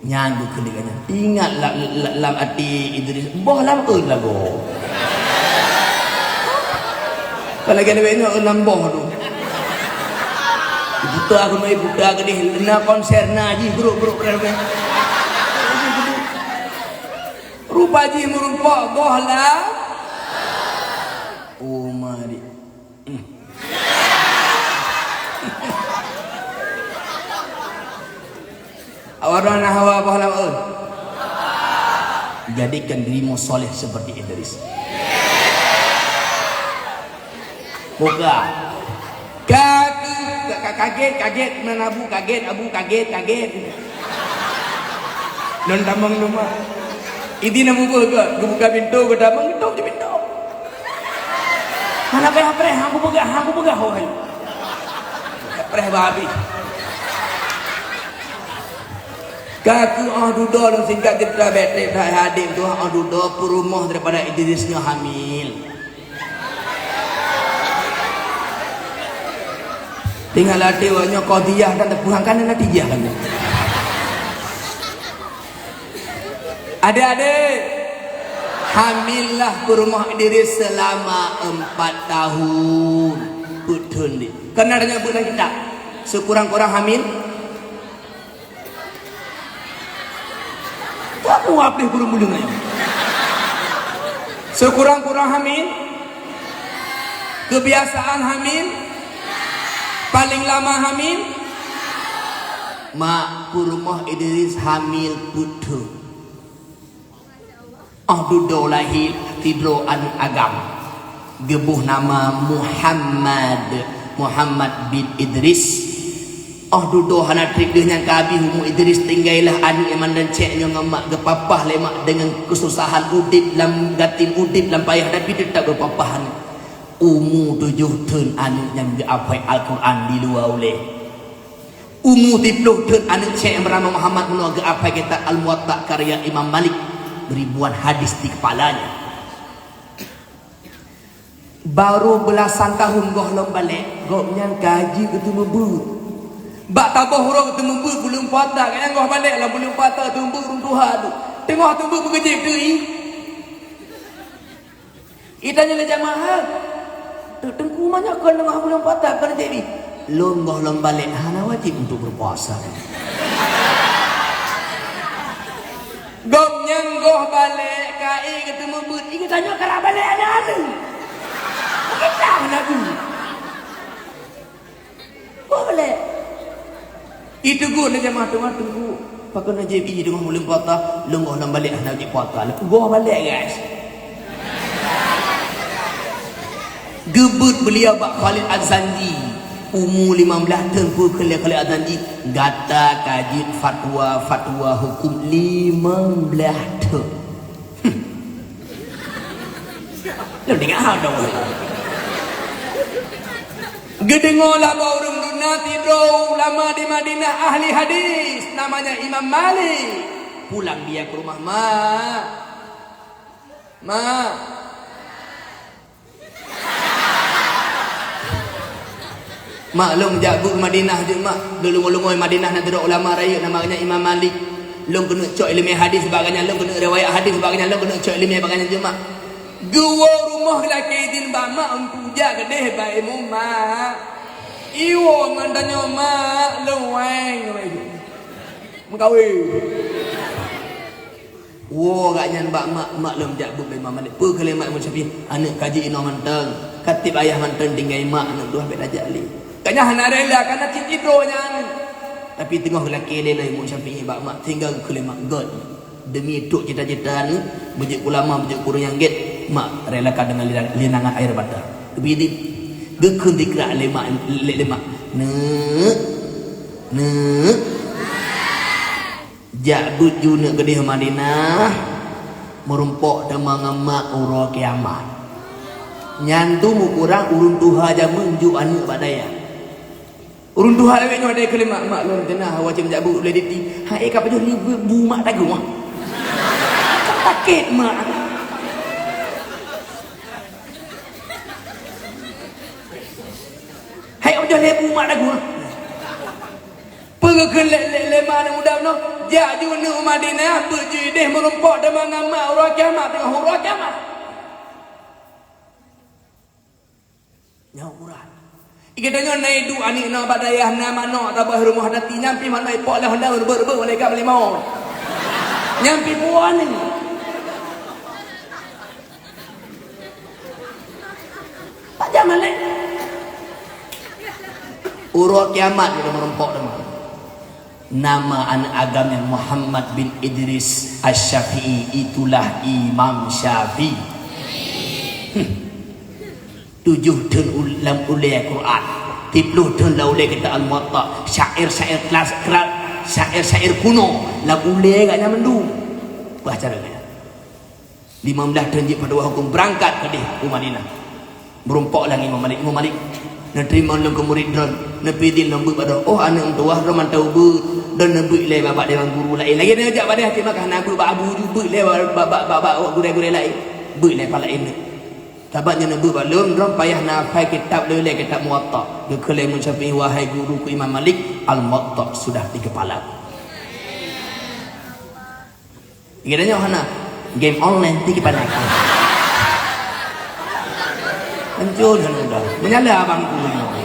Nyan geukheun lé gobnyan. Ingat la-, la-, lam até Idris, boh lam ôn lagoe. Kalau lagèe nyoe ôn lam boh tu. Buta keunoe, buta keudéh, na konser na jih brok-brok keudéh. Rupa jih meurumpok boh lam. Oh, mari. Awak droe na hawa boh lam ôn. Jadikan dirimu soleh seperti Idris. Buka. Ka-, ka-, ka-, kaget, kaget, meunan abu kaget, abu kaget, kaget. Lôn tamong teuma. Idin na mubuh geuh, geubuka pintoe, geutamong, geutok di pintoe. Hana payah preh, hana kupeugah, hana kupeugah, wahai. Preh bah habéh. Ka keuh 'oh dudoe lôn singkat cerita, bèk trép that hadeh tuah, 'oh dudoe peurumoh daripada Idris nyoe hamil. Tinggai latih awak nyoe qadhiyah kan, teupeue kan natijah kan. Adik-adik, hamillah peurumoh Idris selama empat tahun. Peuet thon deh. Kan na tanyong bak lam kitab. Sekurang-kurang hamil. Tapu habéh gurèe meuleueng nyan. Sekurang-kurang hamil, kebiasaan hamil, paling lama hamil, mak peurumoh Idris hamil peuet thon. 'Oh dudoe lahé sidroe aneuk agam, geuboh nama Muhammad, Muhammad bin Idris. 'Oh dudoe hana trép deuh nyan ka habéh umu Idris, tinggailah aneuk nyang mandum cèk nyoe ngon mak, geupapah lé mak deungon keususahan udép lam, gasien udép lam payah, tapi teutap geupapah aneuk. Umu tujoh thon aneuk nyan geuhafai Al-Qur'an di luwa ulèe. Umu siplôh thon aneuk cèk nyang beunama Muhammad meunoe geuhafai kitab Al-Muwatta karya Imam Malik, ribuan hadis di kepalanya. Barô beulasan tahun gohlom balek, gobnyan ka jeuet keu teumeubeuet. Bak saboh uroe keu teumeubeuet buleuen puasa, gobnyan goh balek lam buleuen puasa teumeubeuet ureueng tuha tu. Teungoh teumeubeuet meukeujeuet teuh. Itanyong lé jamaah, "Teungku, meunyoe kon teungoh buleuen puasa kon jadi?" "Lôn goh lom balek hana wajéb untuk berpuasa." Gobnyan goh balek ka ék geuteumeubuet, geutanyoe karab balek aneuk-aneuk. Kita hana geuh. Goh balek. Iteugôt lé jamaah teuma teungku. Pakon na jibi teungoh buleuen puasa, lôn goh lom balek hana jipuasa. Goh balek, guys. Geubeuet beuliau bak Khalid Al-Zanji. Umu limong blaih thon peue kheun lé Khalid Al-Zanji. Gata ka jeuet fatwa-fatwa huköm limong blaih thon. Lôn deungoe haba. Geudeungoe laba ureuëng duna sidroe ulama di Madinah ahli hadis, namanya Imam Malik. Pulang dia ke rumah, "Mak, Mak, Mak, lôn jak beuet Madinah jeuet, Mak. Lôn lungôi-lungôi Madinah na sidroe ulama rayeuk nama geuhnyan Imam Malik. Lôn keuneuk cok ileumèe hadis bak geuhnyan, lôn keuneuk riwayat hadis bak geuhnyan, lôn keuneuk cok ileumèe bak geuhnyan jeuet, Mak." Geuwoe rumoh lakèe idhin bak mak untuk jak keudeh bak imum, Mak. Iwoe ngon tanyoe, "Mak, lôn wéng." Meukawen. Woe gobnyan bak mak, mak lôn jak beuet bak Imam Malik. Peue kheun lé mak Imam Syafi'i? Aneuk ka jeuet inoe mantong, ka tiep ayah mantong tinggai mak, aneuk dua bèk tajak lé. Gobnyan hana rela, kana cit sidroe nyan. Tapi teungoh geulakèe lé Imam Syafi'i bak mak, tinggai kheun lé mak, "Göt, demi trok cita-cita aneuk, meujeuet ulama, meujeuet gurèe nyang gèt, mak relakan dengan lina-, linangan air mata." Geubri idhin, geukheun dikrak lé mak, lé, lé mak. "Neuk, neuk." Jak beuet ju neuk keudeh Madinah, meurumpok teuma ngon mak uroe kiamat. Nyan tu meukurang ureueng tuha jameun jok aneuk bak dayah. Ureueng tuha lawét nyoe dayah keulimat, "Mak, lôn teunah, awai cit jak beuet ulèe diti." "Hai, ka pajoh lé bu mak tagoe." Sakét mak. "Hai, ka pajoh lé bu mak tagoe." Peue geukheun lé, lé, lé ma aneuk muda bunoe, "Jak ju neuk u Madinah, beuet ju ideh meurumpok teuma ngon mak uroe kiamat, teungoh uroe kiamat." Nyoe urat. Geutanyoe na iduek aneuk inong bak dayah, na manok tabah rumoh dati, nyan pih manok ipok lé honda reubot-reubot malaikat meulimong. Nyan pih puan ni. Tajam malaikat. Uroe kiamat geutanyoe meurumpok teuma. Nama aneuk agam nyan Muhammad bin Idris Asy-Syafi'i, itulah Imam Syafi'i. Hmm. Tujoh thon ul-, lam ulèe Quran, siplôh thon lam ulèe kitab Al-Muwatta, syair-syair klas-, kra-, syair-syair kuno lam ulèe gobnyan mandum. Bah cara gobnyan. Limong blaih thon jeuet fatwa huköm, beurangkat keudeh u Madinah. Meurumpok lam Imam Malik, "Imam Malik, neuteurimong lôn keu murit droen, neupideuen lôn beuet bak droen." "Oh, aneuk meutuwah, droen mantong beuet, droen neubeuet lé bak, bak dewan guru laén." Lagèe nyan jak bak dayah, cuma ka hana beuet bak abu ju, beuet lé bak, bak, bak, bak, bak gurèe-gurèe laén. Beuet lé pala inong. Sabab nyoe neubeuet bak lôn, droen payah na hafai kitab lôn lé, kitab Muwatta. Geukheun lé Imam Syafi'i, "Wahai guruku Imam Malik, Al-Muwatta sudah di kepalaku." Geutanyoe hana. Game online ti kipandai. Hancô hana udah. Meunyalah abang ku nyoe.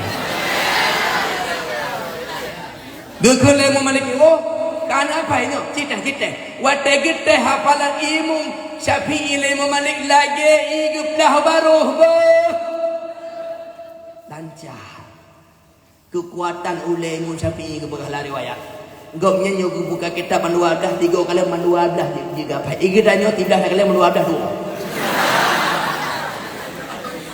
Geukheun lé Imam Malik, "Oh, ka na apa nyoe? Cit teh, cit teh." Watèe geuteh hafalan Imam Syafi'i lé Imam Malik lagèe ié geuplah baroh beuh. Lancar. Keukuatan ulèe Imam Syafi'i geupeugah lam riwayat. Gobnyan nyoe geubuka kitab mandua blaih, tiga kali mandua blaih di, di gapai. Geutanyoe siblaih kali mandua blaih dua.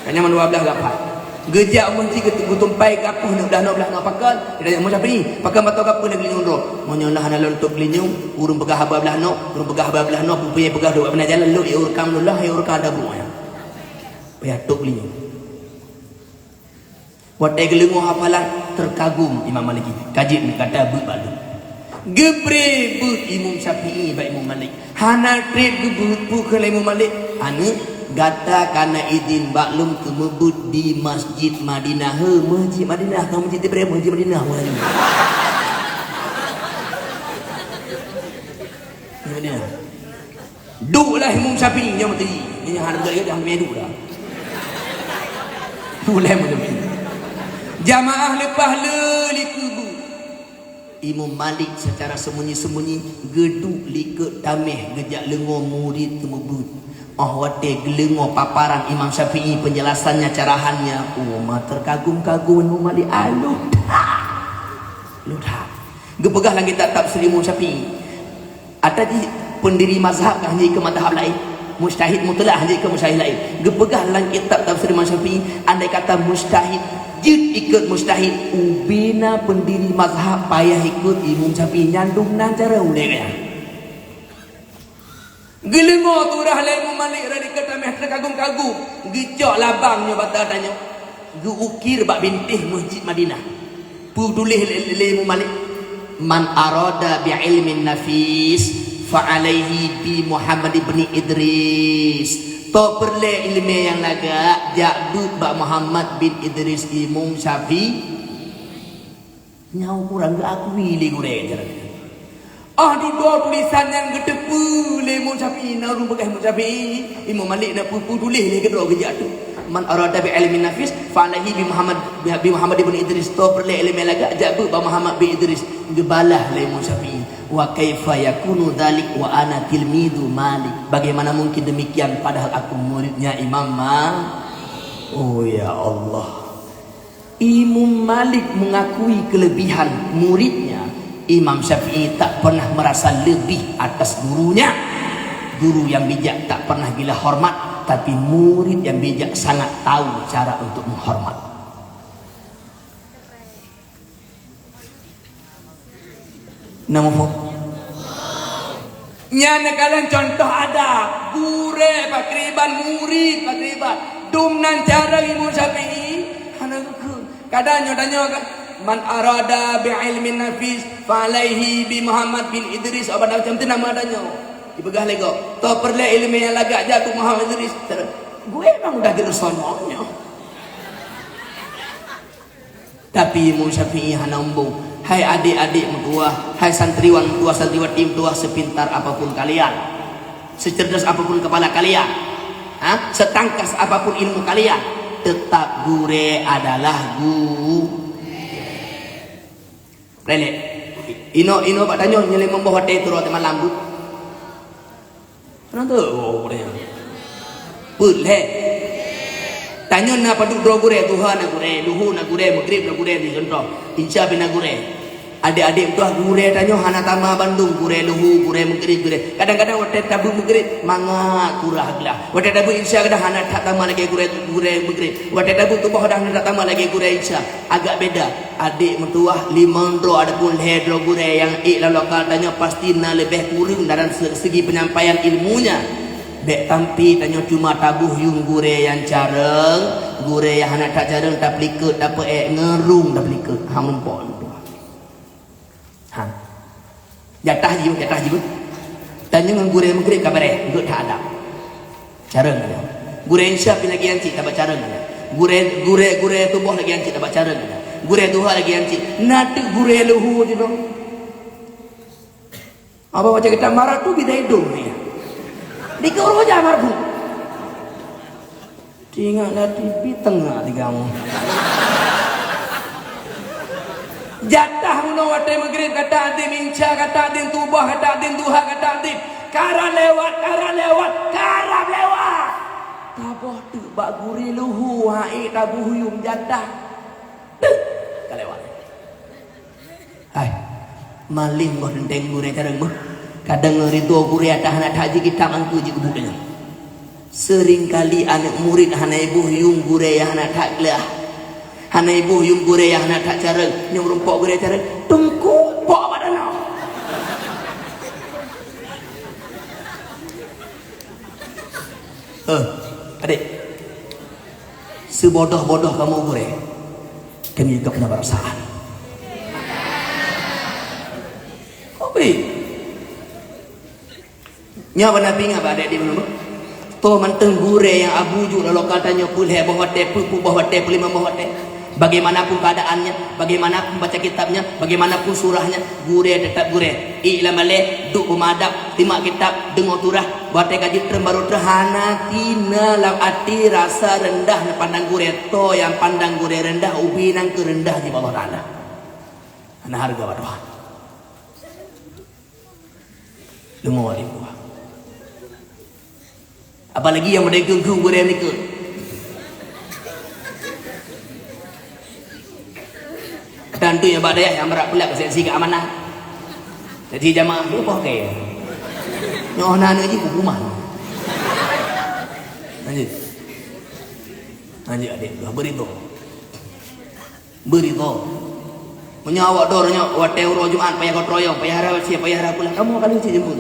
Hanya mandua blaih gapai. Geujak u meuseujid geutu-, geutumpai gapeuh neuk blaih noe blaih noe pakon. Geutanyoe, "Imam Syafi'i, pakon mantong gapeuh neuk geulinyueng droe?" "Meunyoe lah hana lôn tôb geulinyueng, ureueng peugah haba blaih noe, ureueng peugah haba blaih noe, peue payah peugah dua bak meunan jalan, lôn ie ureueng ka dabruek nyan." Payah tôb geulinyueng. Watèe geuleumô hafalan, teukagum Imam Maliki. "Ka jeuet neuk gata beuet bak lôn." Geubri beuet Imam Syafi'i bak Imam Malik. Hana trép geubeuet, peue kheun lé Imam Malik, "Aneuk, gata ka na idhin bak lôn keu meubeuet di Masjid Madinah." He, Masjid Madinah, ka Masjid Ibrahim, Masjid Madinah, wahai. Madinah. Duek lah Imam Syafi'i nyang meuteuji. Nyang hana beutôi dah meuduek dah. Ulée meunyoe jamaah leupah le likot bu. Imam Malik secara sembunyi-sembunyi geuduek likot tameh geujak leungoe murit teumeubuet. Óh watée geuleungoe paparan Imam Syafi'i, penjelasannya, carahannya, umat terkagum-kagum Imam Malik. Alôh that! Alôh that! Geupeugah lam kitab Tafsir Imam Syafi'i, ata jih pendiri mazhab ka hana jeuet keu mazhab laén, mujtahid mutlak hana jeuet keu mujtahid laén. Geupeugah lam kitab Tafsir Imam Syafi'i, andai kata mujtahid jeuet ikot mujtahid, ubena pendiri mazhab payah ikot Imam Syafi'i, nyan dum nan cara ulée gaya. Geuleungoe turah lé Imam Malik rot likot tameh teukagum-kagum, geucok labang nyoe bak tanyoe, geuukir bak bintéh Masjid Madinah. Peue tuléh lé, lé, lé Imam Malik? "Man arada bi ilmin nafis, fa alaihi bi Muhammad ibni Idris." Toh peureulée ileumé nyang lagak, jak beuet bak Muhammad bin Idris Imam Syafi'i. Nyoe kurang geuakui lé gurée jalan. Ah, dudoe tulisan nyang geuteupeue lé Imam Syafi'i, na ureuëng peugah Imam Syafi'i, Imam Malik na peue-peue tuléh lé keudroe geujak tu. "Man arada bi ilmin nafis, fa alaihi bi Muhammad, bi Muhammad ibn Idris." Toh peureulée ileumé lagak, jak beuet bak Muhammad bin Idris. Geubalah lé Imam Syafi'i, "Wa kaifa yakunu dzalik wa ana tilmidu Malik?" Bagaimana mungkin demikian padahal aku muridnya Imam Ma-, oh ya Allah. Imam Malik mengakui kelebihan muridnya. Imam Syafi'i tak pernah merasa lebih atas gurunya. Guru yang bijak tak pernah gila hormat, tapi murid yang bijak sangat tahu cara untuk menghormat. Na muphom? Nyan neukalon contoh adab. Gurée pakriban, murid pakriban. Dum nan cara Imam Syafi'i, hana geukheun. Kadang nyoe tanyoe kan, "Man arada bi ilmin nafis, fa alaihi bi Muhammad bin Idris." Abah macam tu nama tanyoe. Dipeugah lé gob, "Toh peureulée ileumé nyang lagak, jak beuet Muhammad Idris." Gurée memang udah jeuet sonoe nyoe. Tapi Imam Syafi'i hana eumbong, "Hai adék-adék meutuwah, hai santriwan meutuwah, santriwati meutuwah, sepintar apapun kalian, secerdas apapun kepala kalian, ha, setangkas apapun ilmu kalian, tetap gurée adalah gu-," Lelek. Inoe, inoe bak tanyoe nyoe lé meuboh watée tu rot malam bu. Kenapa? Oh, gurée. Peue lé? Tanyoe na padub droe gurée, duha na gurée, luhu na gurée, maghrib na gurée, di contoh. Insya pih na gurée. Adék-adék meutuwah gurée tanyoe hana tama bandum, gurée luhu, gurée maghrib, gurée. Kadang-kadang watée tabeuet maghrib, mangat kurah glah. Watée tabeuet insya kadang hana that tama lagée gurée, gurée maghrib. Watée tabeuet suboh kadang hana that tama lagée gurée insya. Agak beda. Adék meutuwah limong droe ataupun lhée droe gurée nyang ék lam lokal tanyoe pasti na leubeh kureueng dalam se-, segi penyampaian ilmunya. Bék tampi tanyoe cuma taboh yuem gurée nyang carông, gurée nyang hana that carông tapeulikot, tapeuék, ngeurung tapeulikot. Ha, meurumpok meutuwah. Ha. Jatah jih, jatah jih. Tanyoe ngon gurée maghrib ka bareh, geuh that adab. Carông nyan. Gurée insya pih lagée nyan cit, tabak carông nyan. Gurée, gurée, gurée suboh lagée nyan cit, tabak carông nyan. Gurée duha lagée nyan cit. Na teuk gurée luhu jinoe. Apa macam kita marah tu bidai dong ni. Di guru aja marah. Ingat lah T V tengah di kamu. Jatah meunoe watée maghrib ka tadim, insya ka tadim, suboh ka tadim, duha ka tadim. Kara lewat, kara lewat, karab lewat. Taboh teuk bak gurée luhu, hai taboh yuem jatah. Teuk ka lewat. Hai, malem boh teunteng gurée carông boh. Kadang ridho gurée ata hana that jih kitab angku jih keubuet nyan. Seringkali aneuk murit hana iboh yuem gurée nyang hana that glah. Hana iboh yuem gurée nyang hana that carông, nyoe meurumpok gurée carông, teungku pok bak danau. Eh, adék. Seubodoh-bodoh kamoe gurée, kami juga punya perasaan. Tapi, nyoe beuna pingat bak adék di mana? Toh mantong gurée nyang abu ju lam lokal tanyoe peuet lhée boh watée, peuet peuet boh watée, peuet limong boh watée. Bagaimanapun keadaannya, bagaimanapun baca kitabnya, bagaimanapun surahnya, gurèe tetap gurèe. Ék lam balè, duek peumadab, simak kitab, deungoe surah, watèe ka jeuet treun barô treun, hana tina lam até rasa reundah neupandang gurèe. Toh nyang pandang gurèe reundah, ubé nyan keu reundah di Allah Taala. Hana hareuga bak Tuhan. Deungoe lé buah. Apalagi nyang model keu-keu gurèe nikeue. Kadang tu nyang bak dayah nyang brat peulat keu seksi keamanan. Jadi jamaah tu poh kèe. Nyoe na aneuk jih hukuman. Lanjut. Lanjut adék, dah beri tu. Beuridha. Meunyoe awak droe nyoe watèe uroe Jumat payah gotong royong, payah rhah wasiet, payah rhah kulah, kamoe ka lheueh cit jeuet.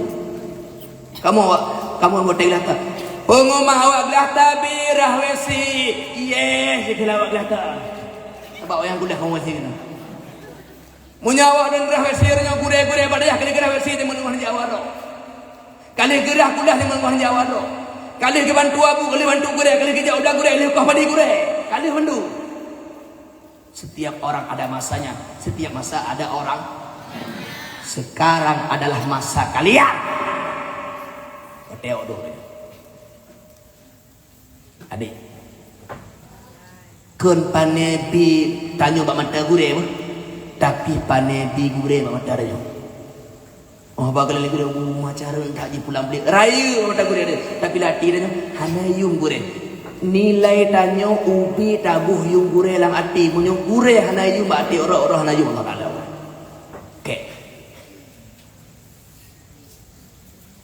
Kamoe awak, kamoe watèe geulata. Peungumah awak geulata birah wasiet. Yes, sikeulah awak geulata. Sabab wayang kulah kamoe wasiet keunoe. Meunyoe awak droe rhah wasiet nyoe gurèe-gurèe bak dayah ka lheueh geurhah wasiet jeuet meunyoe awak droe. Ka lheueh geurhah kulah jeuet meunyoe awak droe. Ka lheueh geubantu abu, ka lheueh bantu gurèe, ka lheueh geujak u blang gurèe, lheueh koh padi gurèe. Ka lheueh mandum. Setiap orang ada masanya, setiap masa ada orang. Sekarang adalah masa kalian. Watèe awak droe. Adék. Kon pané bi tanyoe bak mata gurèe meuh, tapi pané bi gurèe bak mata tanyoe. Oh, bak lé gurèe, uh, macam mana tak jipulang beli. Rayeuk mata gurèe deh, tapi lam até tanyoe hana yuem gurèe. Nilai tanyoe ubé taboh yuem gurèe lam até. Meunyoe gurèe hana yuem bak até, uroe-uroe hana yuem Allah Taala. Kek.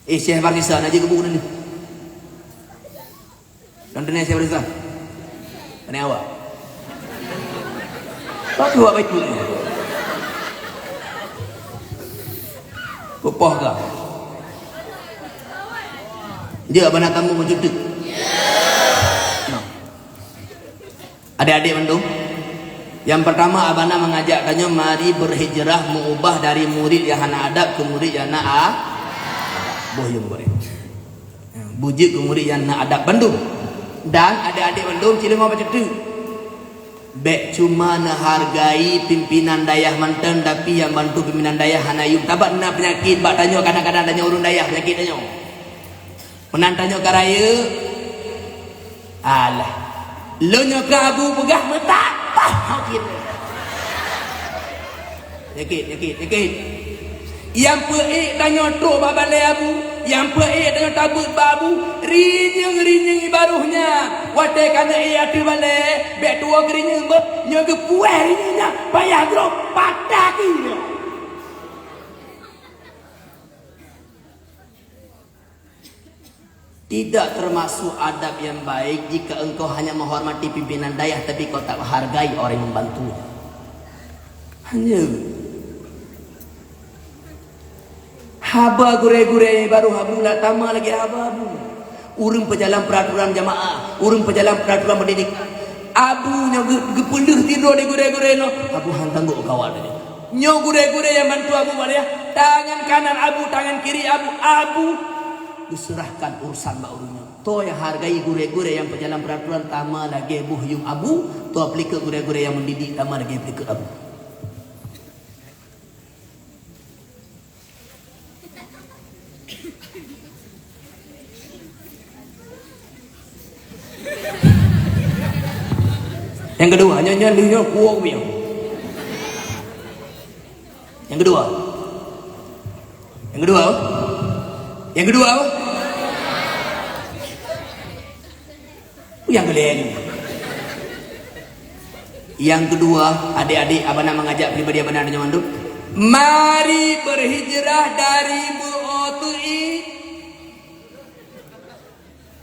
Eh, Syekh Barisa, na jeuet keu buku ni. Nonton ni Syekh Barisa. Tanya awak. Tapi awak baik tu. Kupoh ka. Dia abang nak kamu mencutik. Nah. Adik-adik mandum, nyang pertama, Abana mengajak tanyoe mari berhijrah, mengubah dari murid nyang hana adab keu murid nyang na a-, boh yuem gurèe. Beujeuet keu murid nyang na adab bandum. Dan adik-adik mandum, cileueng bak ceuteu. Bèk cuma neuhargai pimpinan dayah mantong, tapi nyang bantu pimpinan dayah hana yuem. Sabab na peunyakét bak tanyoe, kadang-kadang tanyoe ureueng dayah, peunyakét tanyoe. Meunan tanyoe ka rayeuk. Alah. Lôn nyoe ka abu peugah meutabah. Sakét. Sakét, sakét, sakét. Nyang peuék tanyoe trok bak balèe abu, nyang peuék tanyoe tabeuet bak abu, rinyueng-rinyueng baroh nyan. Watèe ka neuék ateueh balèe, bèk tuwoe keu rinyueng beuh, nyoe geupuwèh rinyueng nyan, payah grob, patah keunoe. Tidak termasuk adab yang baik jika engkau hanya menghormati pimpinan dayah, tapi kau tak hargai orang yang membantu. Hanya haba gurèe-gurèe baroh abu, nak tamah lagèe haba abu. Ureueng peujalan peraturan jamaah, ureueng peujalan peraturan pendidikan. Abu nyoe geu-, geupeuleueh tidur di gurèe-gurèe nyoe, abu han tanggok kawal tadi. Nyoe gurèe-gurèe nyang bantu abu bak dayah, tangan kanan abu, tangan kiri abu, abu geuseurahkan urusan bak ureueng nyoe. Toh nyang hargai gurèe-gurèe nyang peujalan peraturan, tamah lagèe boh yuem abu, toh peulikot gurèe-gurèe nyang mendidik, tamah lagèe peulikot abu. Nyang keudua, nyoe, nyoe, nyoe, nyoe, kuok biang. Nyang keudua. Nyang keudua, oh. Nyang keudua, oh. Nyang keulhèe nyoe. Nyang keudua, adik-adik, Abana mengajak pribadi Abana nyoe mandum. Mari berhijrah dari beuo teuiek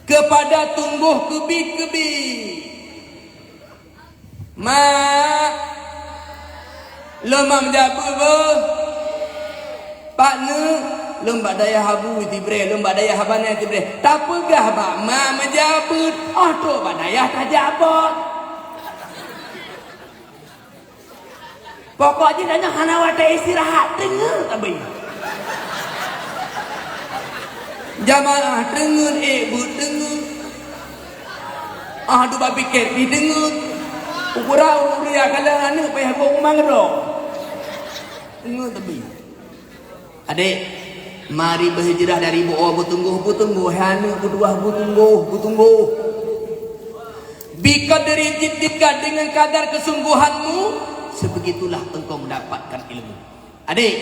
kepada tumbuh keubiet-keubiet. Mak, lôn mak meujabeut beuh. Pak Neuk, lôn bak dayah abu Tibreh, lôn bak dayah abang Tibreh. Tapeugah bak mak meujabeut, oh trok bak dayah tajak bot. Pokok jih tanyoe hana watèe istirahat, teungeut abéh. Jamaah teungeut, ék beuet teungeut. Ah, duek bak piket pih teungeut. Ukurau ureueng kalon aneuk payah buet umang droe. Teungoh teubi. Adék, mari beuhijrah dari buoe beutunggoh-beutunggoh, hai aneuk, beutuah beutunggoh-beutunggoh. Biqadri jiddika, dengan kadar kesungguhanmu, sebegitulah engkau mendapatkan ilmu. Adék,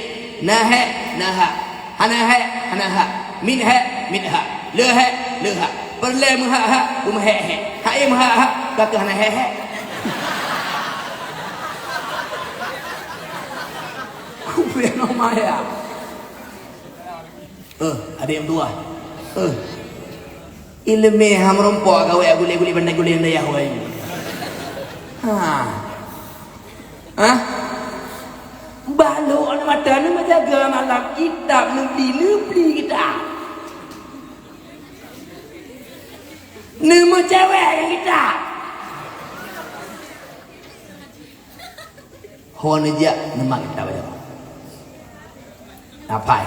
na hék, na hak. Hana hék, hana hak. Miet hék, miet hak. Le hék, le hak. Peureulée meuhak-hak, beumeuhék-hék. Hai meuhak-hak, ka keuh hana hék-hék. Kupiah ngon maya. Eh, adék meutuah. Eh. Ileumé ha meurumpok gawée gulée-gulée bandai gulée dayah wai. Ha. Hah? Balok aneuk mata neumeujaga malam, kitab neubli, neubli kitab. Neumeucewek ngon kitab. Ho neujak neumat kitab baca. Apai.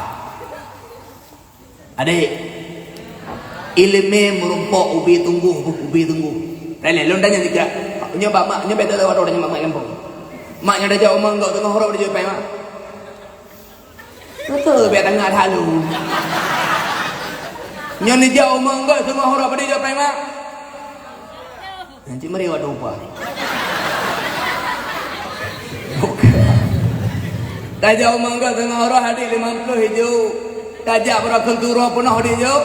Adék, ileumé meurumpok ubé tunggôh, ubé tunggôh. Lé, lé, lôn tanyong juga. Nyoe bak mak, nyoe bèk teuka wadoe tanyong bak mak gampông. Mak nyoe tajak u mangkok teungoh uroe dijak pai mak. Beutôi bèk tangah that lôn. Nyoe neujak u mangkok teungoh uroe dijak pai mak. Hanjeuet meurewat dong upa. Tajak u mangkok teungoh uroe hadék limong ploh ijôk. Tajak baroe keunturo peunoh dijôk.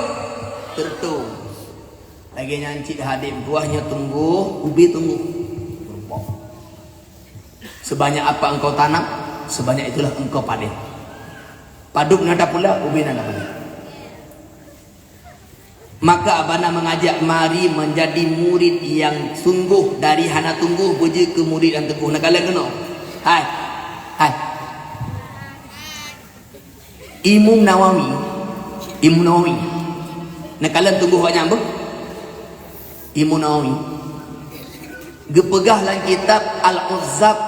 Teuntô. Lagèe nyan cit hadék meutuah nyoe tunggôh, ubé tunggôh. Sebanyak apa engkau tanam, sebanyak itulah engkau panen. Padub na tapula, ubé na tapanen. Maka Abana mengajak mari menjadi murid yang sungguh dari hana tunggôh beujeuet keu murid nyang teungku. Neukalon keunoe. Hai. Hai. Imam Nawawi. Imam Nawawi. Neukalon tunggôh awaknyan beuh. Imam Nawawi. Geupeugah lam kitab Al-Uzzab,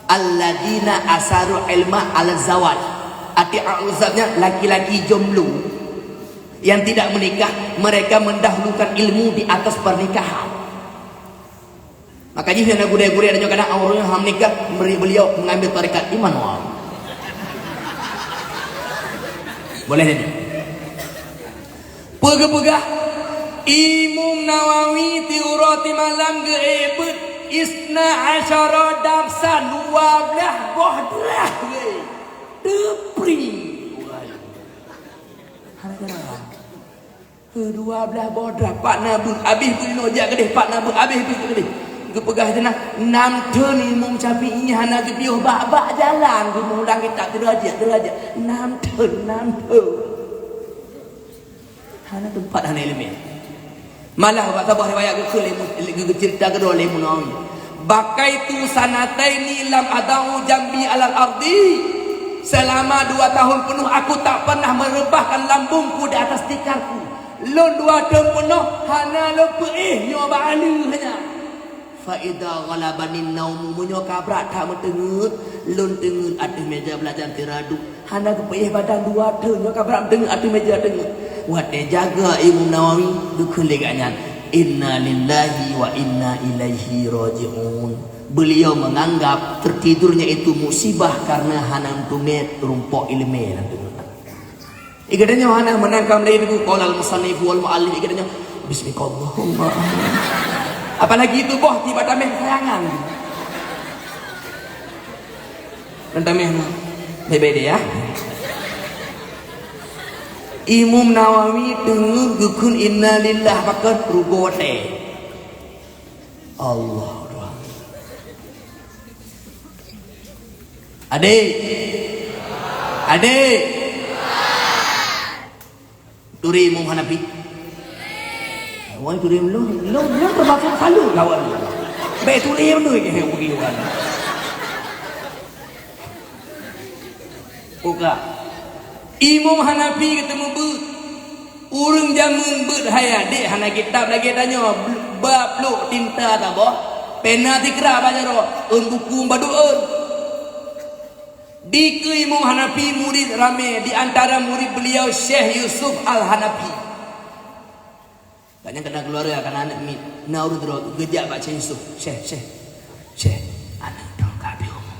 "Alladzina asaru ilma ala zawaj." Arti Al-Uzzab nyan laki-laki jomblo yang tidak menikah, mereka mendahulukan ilmu di atas pernikahan. Maka jih na gurèe-gurèe dan juga anak awaknyan hana menikah, beliau mengambil tarekat Imam Nawawi. Boleh jadi. Peugah-peugah, Imam Nawawi tiep uroe tiep malam geuék beuet isna asyara darsan, dua blah boh drah geuék. Teupri. Hana kira. Dua blah boh drah, pat na beuet, abéh beuet inoe jak keudéh, pat na beuet, abéh beuet keudéh. Geupeugah teuma, nam thon Imam Syafi'i hana geupiôh bak-bak jalan, geumulang kitab derajat-derajat. Nam thon, nam thon. Hana teumpat, hana ileumèe. Malah bak saboh riwayat geukheun lé mu-, geu-, geuceurita keudroe lé Imam Nawawi. "Bakaitu sanataini lam ada'u jambi alal ardi." Selama dua tahun penuh aku tak pernah merebahkan lambungku di atas tikarku. Lôn dua thon peunoh hana lôn peuéh nyoe bak ateueh nyan. Fa idza ghalabanin naumu, meunyoe ka brat that meuteungeut, lôn teungeut ateueh meuja beulajan teuraduek. Hana geupeuéh badan dua thon, nyoe ka brat meuteungeut ateueh meuja teungeut. Watèe jaga Imam Nawawi, geukheun lé gobnyan, "Inna lillahi wa inna ilaihi raji'un." Beliau menganggap tertidurnya itu musibah karena hana meuteumèe rumpok ileumèe lam teungeut. Ié geutanyoe hana meunangkam lé buku, qala al-musannif wal mu'allif, ié geutanyoe, "Bismikallahumma." Apalagi tuboh tiba tameh sayangan. Dan tameh na. Baik-baik deh ya. Imam Nawawi teungeut geukheun innalillah pakon rugoe watèe. Allah Akbar. Adék. Adék. Turi Imam Hanafi. Wan turi lôn, lôn, lôn termasuk salut lawan. Bèk turi lôn ke pergi wan. Buka. Imam Hanafi geuteumeubeuet. Ureueng jameun beuet hai adék hana kitab lagèe tanyoe, ba plôk tinta saboh, pena sikra bak jaroe, ôn buku baduk ôn. Dikeue Imam Hanafi murid ramè, di antara murid beliau Syekh Yusuf Al-Hanafi. Gobnyan kana keuluwarga, kana aneuk miet. Na ureuëng droe geujak bak Syekh Yusuf. "Syekh, Syekh, Syekh, aneuk droe ka abéh umu.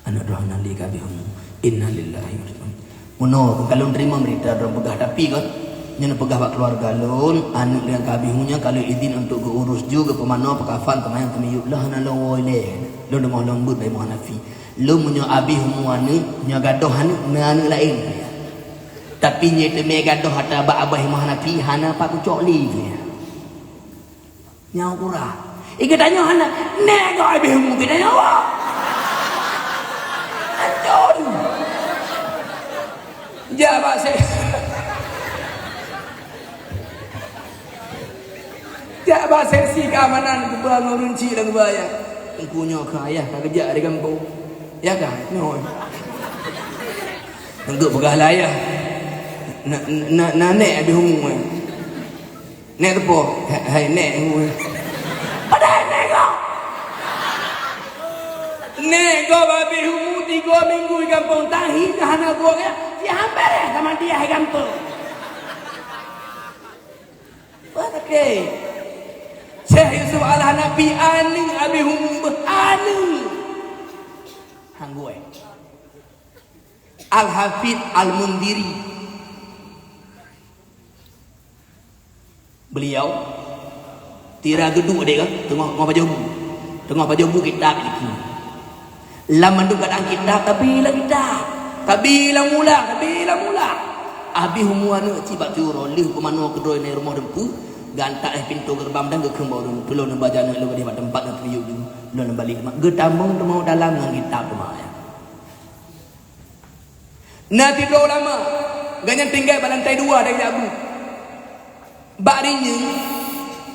Aneuk droe hana lé ka abéh umu. Innalillahi wa inna ilaihi raji'un." Meunoe ka lôn teurimong beurita droe peugah, tapi kan nyan peugah bak keuluwarga lôn, aneuk lôn ka abéh umu nyan ka lôn idin untuk geuurus ju, geupeumanoe, peukafan, teumanyong, teumiyueb, lôn hana lôn woe lé. Lôn deungoe lôn beuet bak Imam Hanafi. Lôn meunyoe abéh umu aneuk, nyoe gadôh aneuk, na aneuk laén. Tapi nyoe teumé gadôh atra bak abah Imam Hanafi, hana pat kucok lé. Nyoe kurang. Ih, geutanyoe hana, nèk gob abéh umu geutanyoe. Anton. Jak bak se-, jak bak seksi keamanan geuba ngon ureuëng chik dan geuba ayah. Teungku nyoe ka ayah ka geujak dari gampông. Ya ka? Nyoe. Teungku peugah lah ayah. Na, na, na nèk abéh umu, eh. Nèk teupo, hai, hai nèk, padahai nèk gob. Nèk gob abéh umu tiga minggu di gampông, tahi ka hana gua ya, si hampir sama dia di gampông. Wah, oke. Syekh Yusuf Al-Hanafi aneuk abéh umu beuh aneuk. Hanggoe. Al-Hafidh Al-Mundhiri. Beliau tira geuduek deh kan, teungoh, teungoh pajoh bu. Teungoh pajoh bu kitab jih. Lam mandum keuadaan kitab, tabi lam kitab. Tabi lam ulang, tabi lam ulang. Abéh umu aneuk cit bak tiuroe, lheueh peumanoe keudroe nyan rumoh Teungku, geuantak eh pintoe geureubang dan geukheun bak ureuëng, "Tulông neuba jak aneuk lôn bak teumpat nyang teumiyueb ju, lôn neuba lé teuma." Geutamong teuma dalam ngon kitab teuma. Na sidroe ulama, gobnyan tinggai bak lantai dua dari Abu. Bak rinyeun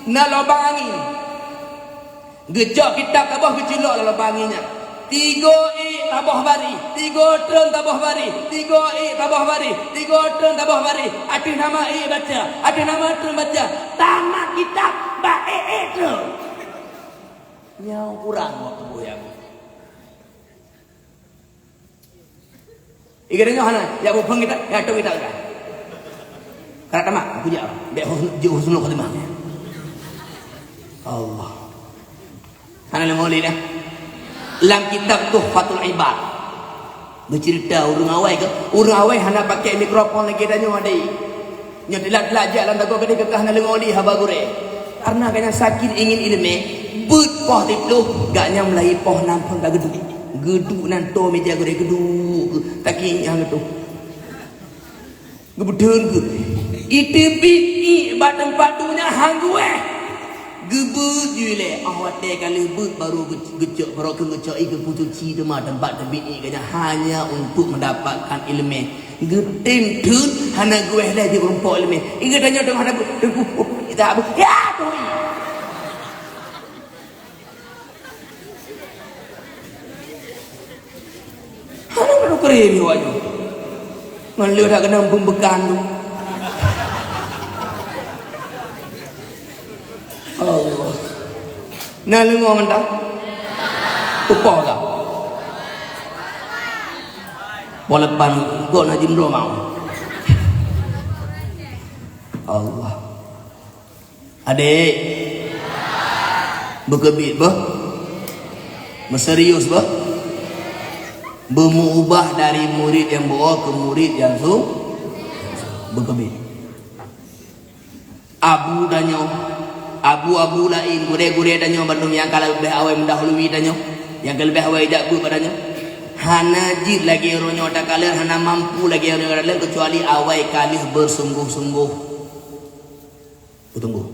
na lubang angén. Geucok kitab taboh geuculok lam lubang angén nyan. Tiga ék taboh bari, tiga treun taboh bari, tiga ék taboh bari, tiga treun taboh bari. Ateueh nama ék baca, ateueh nama treun baca. Tamat kitab bak ék-ék treun. Nyoe kurang waktu boh ya. Ih, geutanyoe hana, jak beuphon kitab, jak tôp kitab ka. Ka tamat, aku jak. Bèk hus-, jeuet husnul khotimah. Allah. Hana lé maulid dah. Lam kitab Tuhfatul Ibad, geuceurita ureuëng awai keu, ureuëng awai hana pakai mikrofon lagèe tanyoe, adé. Nyoe teulat-teulat jak lam sagoe keudéh keu ka hana deungoe lé haba gurèe. Kareuna gobnyan saking ingin ileumèe, beuet poh siplôh, gobnyan meulahé poh nam phon ka geuduek. Geuduek nan toe meuja gurèe geuduek, saking ingin han geutoh. Geubeuteun geuh. Iteubiet iék bak teumpat duek nyan han geuéh. Geubeuet ju ilèe, 'oh watèe ka lheueh beuet baru geu-, geucok, baru keu geucok ié keu peucuci teuma teumpat teubiet iék gobnyan hanya untuk mendapatkan ileumèe. Geutem theun hana geuéh lé jeuet meurumpok ileumèe. Ingat tanyoe teuma hana beuet, teungku, oh, kita beuet. Ya, tui. Hana meunukri miwak nyoe. Ngon leueh dak keunong peumbeukan tu. Allah. Na leungoe mantong? Tupoh ka? Walapan gok na jimdroe mau. Allah. Adék, beukeubiet beuh, meuserius beuh, beumeuubah dari murit nyang bu'oe keu murit nyang su-, beukeubiet. Abu tanyoe, abu-abu laén, gurèe-gurèe tanyoe bandum nyang ka leubeh awai meudahului tanyoe, nyang ka leubeh awai jak beuet bak tanyoe, hana jeuet lagèe uroe nyoe takalon, hana mampu lagèe uroe nyoe takalon, keucuali awai ka lheueh beusunggoh-sunggoh. Beutunggoh.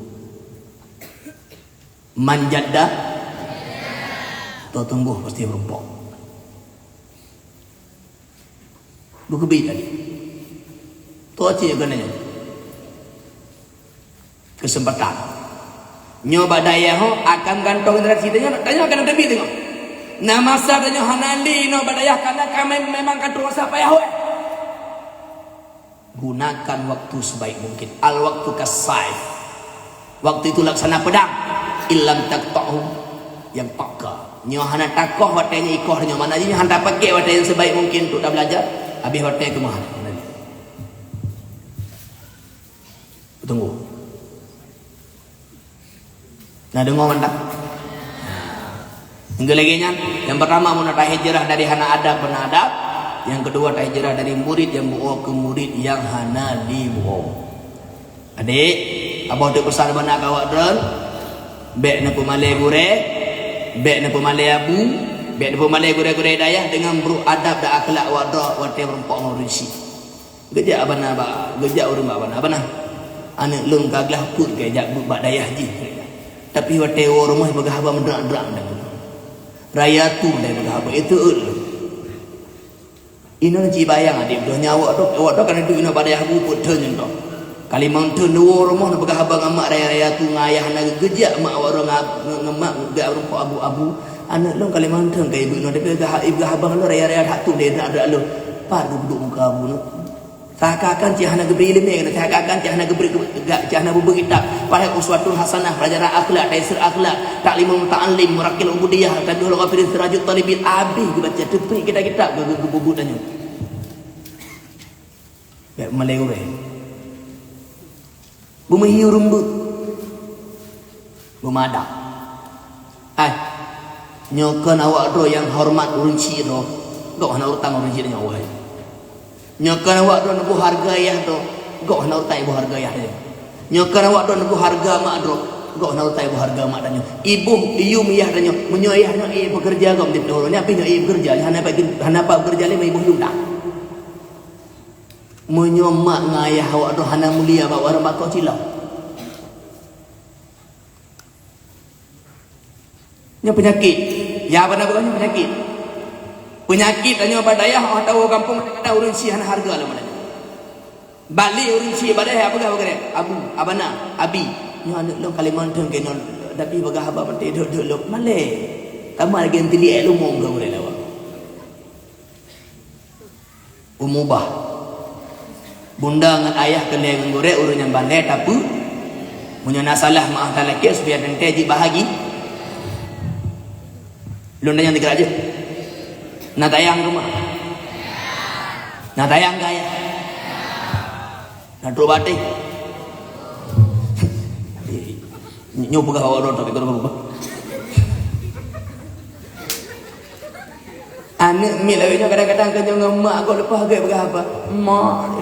Man jadda, toh tunggoh pasti meurumpok. Beukeubiet tadi. Toh cit keunan nyoe. Keuseumpatan. Nyoe bak dayah ho akan gantoh generasi tanyoe, tanyoe akan teubiet teungoh. Na masa tanyoe hana lé inoe bak dayah, karena kami memang ka troh masa payah wèh. Gunakan waktu sebaik mungkin. Al-waktu kas-saif. Waktu itu laksana pedang. Illam taqta'hu yanqatka. Nyoe hana takoh watèe nyoe ikoh nyoe. Makna jih nyoe hana tapakék watèe nyang sebaik mungkin untuk tabelajar. Habéh watèe keumah. Tunggu. Nah, deungoe mantap. Nah, lagée nyan, nyang pertama, meunan tahijrah dari hana adab keu na adab. Nyang keudua, tahijrah dari murid nyang beuo keu murid nyang hana jibeuo. Adik, abah teuk peusan bana keu awak droen, bék neupeumalée gurée, bék neupeumalée abu, bék neupeumalée gurée-gurée dayah deungon brok adab dan akhlak awak droen watée meurumpok ngon ureuëng syiek. Geujak abana ba, geujak ureuëng bak abana, "Abana, aneuëk lôn ka glah peuet keu jak beuet bak dayah jih." Tapi watée woe rumoh peugah haba meudrak-drak dan raya tu dan peugah haba itu lôn. Inoe ci bayang adik, doh nyawa tu, awak tu kan duek inoe bak dayah bu peuet thon nyoe tu. Kalimantan dua rumoh na peugah haba ngon mak raya-raya tu ngayah na geujak mak awak orang ngemak gak rumpok abu-abu. Aneuëk lôn Kalimantan ka ibu inoe tapi peugah haba ngon raya-raya that tu deh drak-drak lôn. Pat geubuduk muka abu nyoe. Seakan-akan cit hana geubri iéleumé, seakan-akan cit hana geubri, cit hana geubri kitab. Padahai uswatun hasanah, pelajaran akhlak, taisir akhlak, taklimul muta'allim, muraqqil ubudiyah, tanbihul ghafilin, sirajut talibin, abéh geubaca, teupeu kitab-kitab geu-, geu-, geububuet tanyoe. Bék malée gurée. Beumeuhiu rumbut. Beumadang. Hai, nyoe kon awak droe nyang horeumat ureuëng chik droe, gob hana urutan ureuëng chik nyoe, wahai. Nyoe kon awak droe neubeuhareuga yah droe, gob hana urutan ibeuhareuga yah droe. Nyoe kon awak droe neubeuhareuga mak droe, gob hana urutan ibeuhareuga mak tanyoe. Iboh yum yah tanyoe, meunyoe yah nyoe ie peukeureuja gob di peudoro, nyan pih nyoe ie peukeureuja, hana pat, hana pat peukeureuja lé meuiboh yum dah. Meunyoe mak ngon ayah awak droe hana mulia bak ureuëng bako cilok. Nyoe peunyakét. Ya, bana bukan nyoe peunyakét. Peunyakét tanyoe bak dayah, oh, tawoe gampông kadang-kadang ureuëng chik hana hareuga lom bak dayah. Bak lé ureuëng chik bak dayah, peugah bak dayah, "Abu, abana, abi." Nyoe aneuëk lôn Kalimantan keunoe, tapi peugah haba maté dok-dok lom. Malée. Kamoe lagée teuliek lomong ka gurée lawang. Umubah. Bunda ngon ayah keu lhée ngon gurée ureuëng nyang bandée tapeu. Meunyoe na salah meuah talakée supaya teuntée jih bahagi. Lôn tanyong tiga aja. Na tayang rumah. Na tayang gaya. Na trok baté. Nyoe peugah awak droe tapi keu Aneuëk miet lawét nyoe kadang-kadang ka nyoe ngon mak gob leupah gét peugah haba. Mak.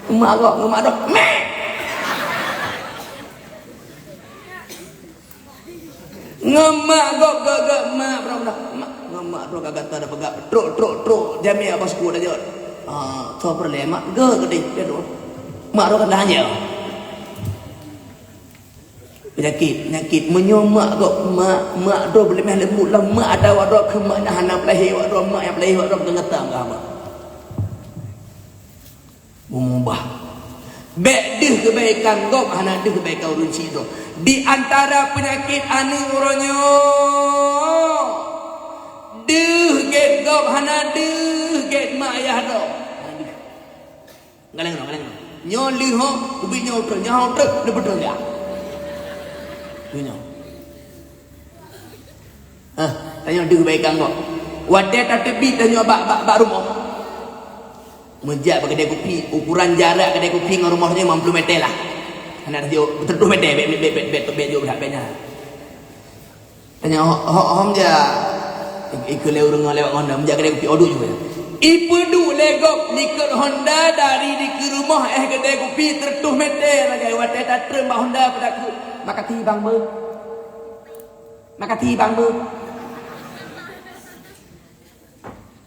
Mak gob ngon mak droe. Mek. Ngon mak gob gét-gét mak droe dah. Mak ngon mak droe ka gata dah peugah trok trok trok jamé abah suku dah jot. Ah, tho peureulée mak gét geude dia tu. Mak droe kan dah hanjeuet. Peunyakét, peunyakét. Meunyoe mak gob, mak, mak droe beuleumah leumbut lom, mak ada wak droe keu mak nyang hana peulahé wak droe, mak nyang peulahé wak droe keu gata meukaha. Meumubah. Bék deuh keubaikan gob, hana deuh keubaikan ureuëng chik droe. Di antara peunyakét aneuëk uroe nyoe, deuh gét gob, hana deuh gét mak ayah droe. Hana deuh. Galeng nyoe, galeng nyoe. Nyoe leuho, ubit nyoe uteuk, nyoe uteuk, neubeutôi ya. Nyoe. Ah, tanyoe deuh baikang kok. Watée tateubiet tanyoe bak, bak, bak rumoh. Meujak bak keudée kupi, ukuran jarak keudée kupi ngon rumoh nyoe lima puluh meter lah. Hana jauh, beuteuduh meter, bék, bék, bék, bék, bék, bék jauh that, bék nyan. Tanya, "Ho-, ho-, hom ja?" I-, ikeu lé ureuëng lewat Honda, meujak keudée kupi, oh, duek juga. Ipeuduek lé gob likot Honda dari dikeue rumoh éh keudée kupi teureutôh meter lagée watée tatrem bak Honda peudakut. Makasih bang beuh. Makasih bang beuh.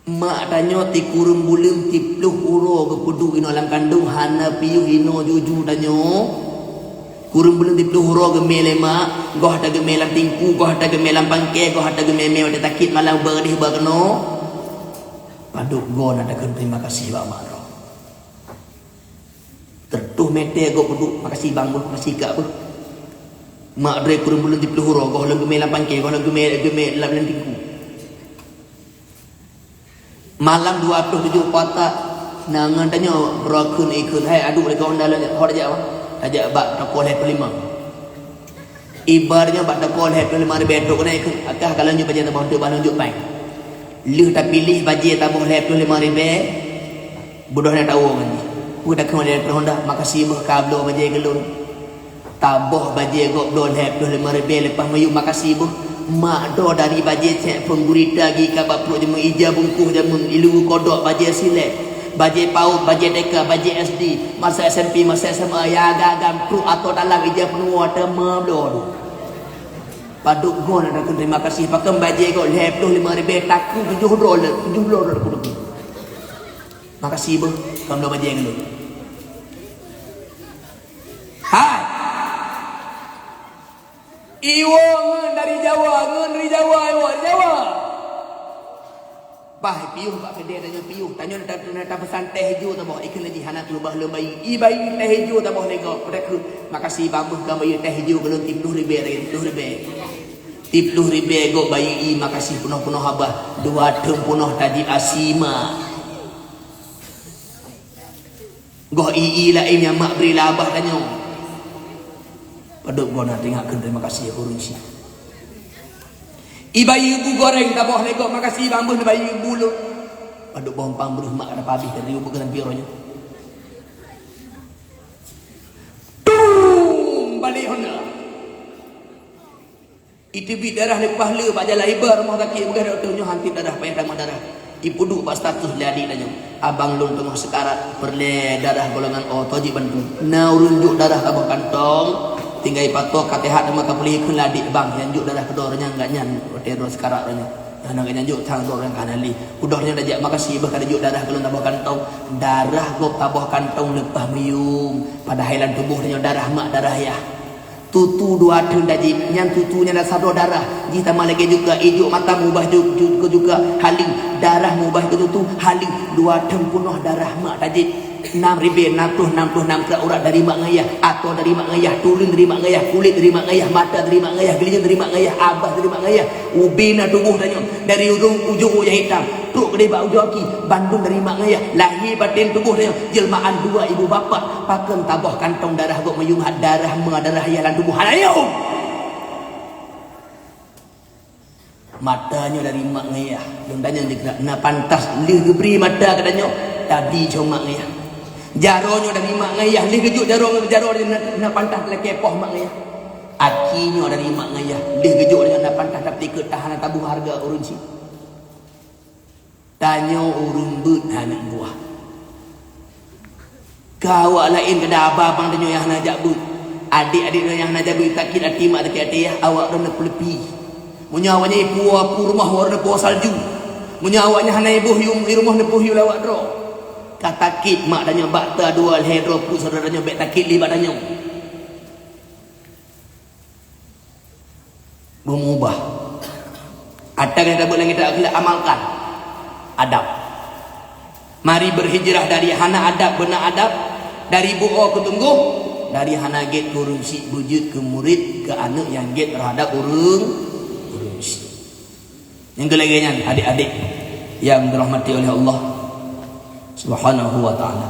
Mak tanyoe ti kureueng buleuen siploh uroe geupeuduek inoe lam kandông hana piôh inoe juju tanyoe. Kureueng buleuen siploh uroe geumé lé mak, goh tageumé lam tingku, goh tageumé lam pangké, goh tageumé-mé watée sakét malam beudeh bak keunoe. Padub goe na takheun terima kasih bak mak droe. Teureutôh meter gob peuduek, makasih bang beuh, makasih kak beuh. Mak droe kureueng buleuen siploh uroe, goh lom geumé lam pangké, goh lom geumé, geumé lam, lam tingku. Malam dua ploh tujoh puasa, na ngon tanyoe, beurokheun ikheun, hai aduek lé kawan dalam, ho tajak, tajak bak toko lhée ploh lima. Iba nyoe bak toko lhée ploh lima ribée trok keunan ikheun, akah ka lheueh nyoe bajée tabah untuk bak nunjuk pai. Lheueh tapiléh bajée tabah lhée ploh lima ribée, beudôh na tawoe ngon jih. Peue takheun lhée ploh Honda, makasih beuh ka bloe bajée keu lôn. Taboh bajée gob bloe lhée ploh limong ribée leupah meuyuem makasih boh. Mak droe dari bajée cék phon gurita geuikat bak pruet jameun, ija bungkôh jameun, ilu kodok bajée silek, bajée paut, bajée T K, bajée S D, masa S M P, masa S M A, ya gagam trok atô dalam ija peunuwoe teuma bloe. Padub goe na takheun terima kasih, pakon bajée gob lhée ploh limong ribée takue tujoh droe le, tujoh droe le. Makasih boh, kon bloe bajée ngon lôn. Hai. Iwoe ngon dari Jawa, ngon dari Jawa, iwoe dari Jawa. Bah piôh bak keudè tanyoe piôh, tanyoe na ta-, na tapeusan teh ijo taboh, ikheun laju hana peurubah lom bayeue. I bayeue teh ijo taboh lé gob, peue takheun, makasih bang beuh ka bayeue teh ijo keu lôn tiep ploh ribée, tiep ploh ribée. Tiep ploh ribée gob bayeue i, makasih peunoh-peunoh abah, dua thon peunoh tajieb asi ma. Goh i-i laén nyang mak bri lam abah tanyoe. Padub goe na teuingat kheun terima kasih ureueng syiek. I bayeue bu goreng taboh lé gob, makasih bang beuh na bayeue bu lôn. Padub boh pang breuh mak ka tapabéh dari bu beugeurang piro nyoe. Tum! Balek Honda. Iteubiet darah leupah le bak jalan iba rumoh sakét, peugah dokto nyoe han tieb darah, payah tamah darah. Ipeuduek bak status lé adék tanyoe, "Abang lôn teungoh seukarat, peureulée darah golongan O, toh jeuet bantu." Na ureueng jok darah taboh kantong, tinggai patok, ka teuhat teuma ka puléh kheun lé adék, "Bang, nyang jok darah keudroe nyan, gobnyan watée droe seukarat droe nyoe. Nyang na gobnyan jok sang droe nyang ka hana lé." Udoh nyoe tajak, "Makasih beuh ka jok darah keu lôn taboh kantong." Darah gob taboh kantong leupah meuyuem, padahai lam tuboh tanyoe darah mak darah yah. Tutu dua thon tajieb, nyan tutu nyan rasa droe darah. Jih tamah lagée juga, ijok mata meubah ju-, ju-, juga haleue, darah meubah keu tutu haleue, dua thon peunoh darah mak tajieb. Nam ribée nam ploh nam ploh nam krak urat dari mak ngon yah, atô dari mak ngon yah, tuleueng dari mak ngon yah, kulét dari mak ngon yah, mata dari mak ngon yah, geulinyueng dari mak ngon yah, abah dari mak ngon yah, ubé na tuboh tanyoe, dari ujong, ujong u nyang itam. Trok keudeh bak ujong aki, bandum dari mak ngon yah, lahé batén tuboh tanyoe, jeuleumaan dua ibu bapak, pakon taboh kantong darah gob meuyuem, darah ma darah yah lam tuboh hana yum. Mata nyoe dari mak ngon yah, lôn tanyong dikeue, na pantas lheueh geubri mata keu tanyoe, tabi cit mak ngon yah. Jaroe nyoe dari mak ngon yah, lheueh geujok jaroe ngon jaroe na, na pantas lakée poh mak ngon yah. Aki nyoe dari mak ngon yah, lheueh geujok nyoe na pantas, tapi keu tahan taboh hareuga ureueng syiek. Tanyoe ureueng beuet aneuk buah. Ka awak laén keudeh abang-abang tanyoe nyang hana jak beuet, adék-adék tanyoe nyang hana jak beuet, sakét até mak, sakét até yah, awak droeneuh peuleupi. Meunyoe awak nyan ipuwoe, ipuwoe rumoh, awak droeneuh puwoe salju. Meunyoe awak nyan hana iboh yum, i rumoh neuboh yum lé awak droe. Ka sakét mak tanyoe bak ta dua lhée droe peuet syedara tanyoe, bék sakét lé bak tanyoe. Beumubah. Atra nyang tabeuet lam kitab akhlak, amalkan. Adab. Mari berhijrah dari hana adab beuna adab, dari buoe keu tunggôh, dari hana gét keu ureueng syiek beujeuet keu murit, keu aneuk nyang gét teuhadap ureueng, ureueng syiek. Nyang keu lagée nyan, adék-adék nyang dirahmati oleh Allah Subhanahu wa Ta'ala.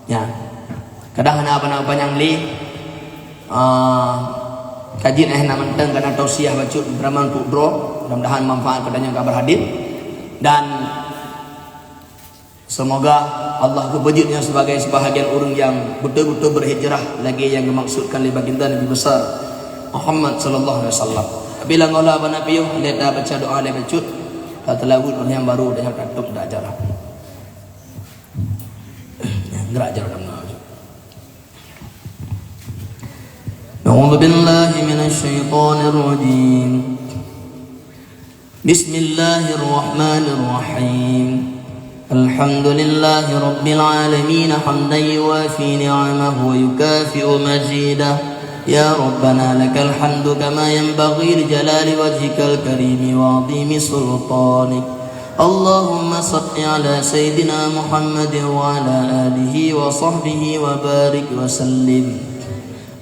Nyan. Kadang hana panyang-panyang lé. Ah, kaji nyan hana mantong, karena tausiah bacut beuramal untuk droe. Mudah-mudahan manfaat keu tanyoe ka berhadir. Dan semoga Allah geupeujeuet nyoe sebagai sebahagian ureueng nyang beutôi-beutôi berhijrah lagée nyang geumaksudkan lé Baginda Nabi Besar Muhammad sallallahu alaihi wasallam. Tapi lam gola bana piôh, lé ta baca doa lé bacut, ta teulaweuet ureueng nyang barô dan nyang tatôb dak acara. Gerak jalan lam na. أعوذ بالله من الشيطان الرجيم. بسم الله الرحمن الرحيم. الحمد لله رب العالمين، حمدا يوافي نعمه ويكافئ مزيده. يا ربنا لك الحمد كما ينبغي لجلال وجهك الكريم وعظيم سلطانك. اللهم صل على سيدنا محمد وعلى آله وصحبه وبارك وسلم.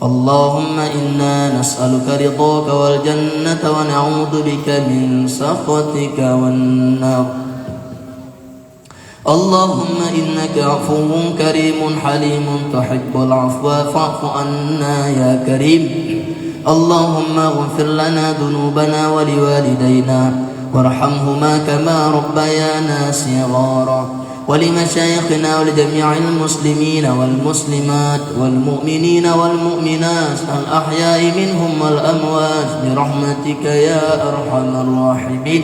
اللهم إنا نسألك رضاك والجنة ونعوذ بك من سخطك والنار. اللهم إنك عفو كريم حليم تحب العفو فاعف عنا يا كريم. اللهم اغفر لنا ذنوبنا ولوالدينا وارحمهما كما ربيانا صغارا. ولمشايخنا ولجميع المسلمين والمسلمات والمؤمنين والمؤمنات الأحياء منهم والأموات برحمتك يا أرحم الراحمين.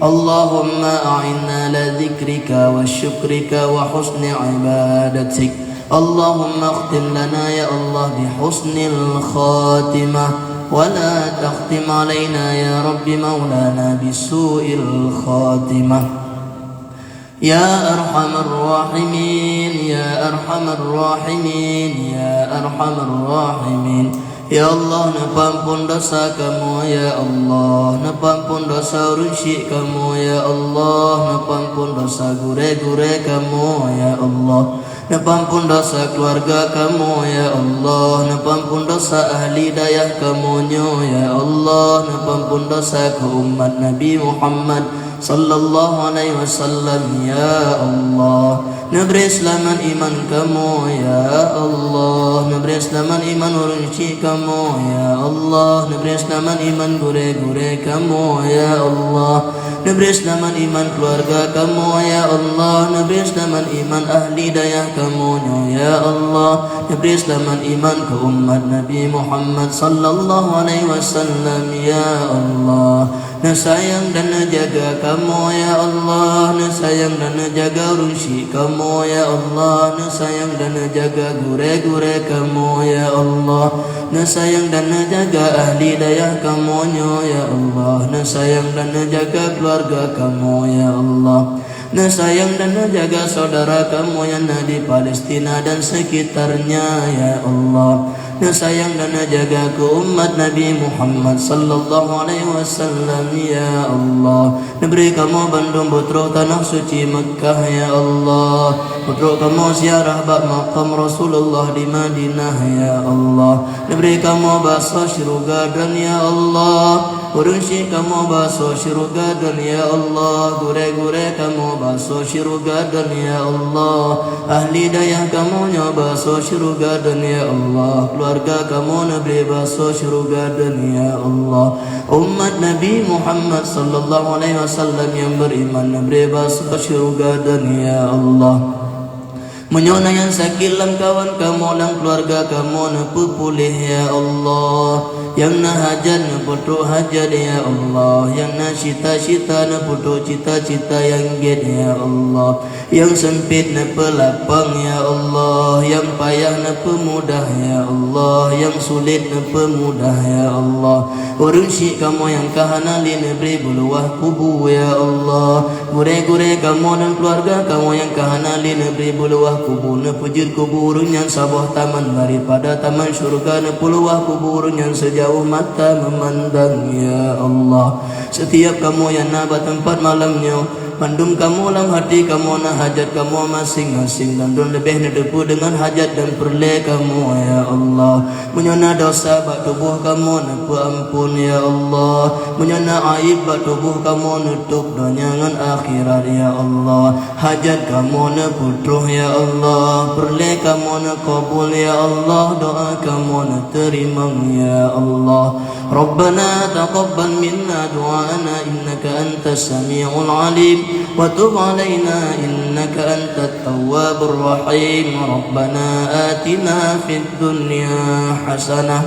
اللهم أعنا على ذكرك وشكرك وحسن عبادتك. اللهم اختم لنا يا الله بحسن الخاتمة، ولا تختم علينا يا رب مولانا بسوء الخاتمة. Ya Arhamar Rahimin, ya Arhamar Rahimin, ya Arhamar Rahimin. Ya Allah, neupeuamphon desya kamoe, ya Allah, neupeuamphon desya ureuëng syik kamoe, ya Allah, neupeuamphon desya gurée-gurée kamoe, ya Allah, neupeuamphon desya keuluwarga kamoe, ya Allah, neupeuamphon desya ahli dayah kamoe nyoe, ya Allah, neupeuamphon desya keu umat Nabi Muhammad sallallahu alaihi wasallam, ya Allah. Neubri seulamat iman kamoe, ya Allah. Neubri seulamat iman ureuëng syik kamoe, ya Allah. Neubri seulamat iman gurée-gurée kamoe, ya Allah. Neubri seulamat iman keuluwarga kamoe, ya Allah. Neubri seulamat iman ahli dayah kamoe nyoe, ya Allah. Neubri seulamat iman keu umat Nabi Muhammad sallallahu alaihi wasallam, ya Allah. Neusayang dan neujaga kamoe, ya Allah. Neusayang dan neujaga ureuëng syik kamoe, ya Allah. Neusayang dan neujaga gurée-gurée kamoe, ya Allah. Neusayang dan neujaga ahli dayah kamoe nyoe, ya Allah. Neusayang dan neujaga keuluwarga kamoe, ya Allah. Neusayang dan neujaga syedara kamoe nyang na di Palestina dan sekitarnya, ya Allah. Neusayang dan neujaga keu umat Nabi Muhammad sallallahu alaihi wasallam, ya Allah. Neubri kamoe bandum beutroh tanoh suci Meukah, ya Allah. Beutroh kamoe ziarah bak makam Rasulullah di Madinah, ya Allah. Neubri kamoe basoe syeuruga droen, ya Allah. Ureuëng syik kamoe basoe syeuruga droen, ya Allah. Gurée-gurée kamoe basoe syeuruga droen, ya Allah. Ahli dayah kamoe nyoe basoe syeuruga droen, ya Allah. Keuluwarga kamoe neubri basoe syeuruga droen, ya Allah. Umat Nabi Muhammad sallallahu alaihi wasallam nyang beriman neubri basoe syeuruga droen, ya Allah. Meunyoe na nyang sakét lam kawan kamoe, lam keuluwarga kamoe, neupeupuléh, ya Allah. Nyang na hajat, neupeutrok hajat, ya Allah. Nyang na cita-cita, neupeutrok cita-cita nyang gét, ya Allah. Nyang seumpét, neupeulapang, ya Allah. Nyang payah, neupeumudah, ya Allah. Nyang sulet, neupeumudah, ya Allah. Ureuëng syik kamoe nyang ka hana lé neubri beuluwah kubu, ya Allah. Gurée-gurée kamoe dan keuluwarga kamoe nyang ka hana lé neubri beuluwah kubu, neupeujeuet kubu ureuëng nyan saboh taman daripada taman syeuruga, neupeuluwah kubu ureuëng nyan sijauh mata meumandang, ya Allah. Sitiab kamoe nyang na bak teumpat malam nyoe, mandum kamoe lam hati kamoe na hajat kamoe maséng-maséng, dan droen leubeh neuteupeue deungon hajat dan peureulée kamoe, ya Allah. Meunyoe na desya bak tuboh kamoe, neupeuamphon, ya Allah. Meunyoe na aéb bak tuboh kamoe, neutôb donya ngon akhirat, ya Allah. Hajat kamoe neupeutrok, ya Allah. Peureulée kamoe neukabul, ya Allah. Doá kamoe neuteurimong, ya Allah. ربنا تقبل منا دعاءنا إنك أنت السميع العليم وتب علينا إنك أنت التواب الرحيم. ربنا آتنا في الدنيا حسنة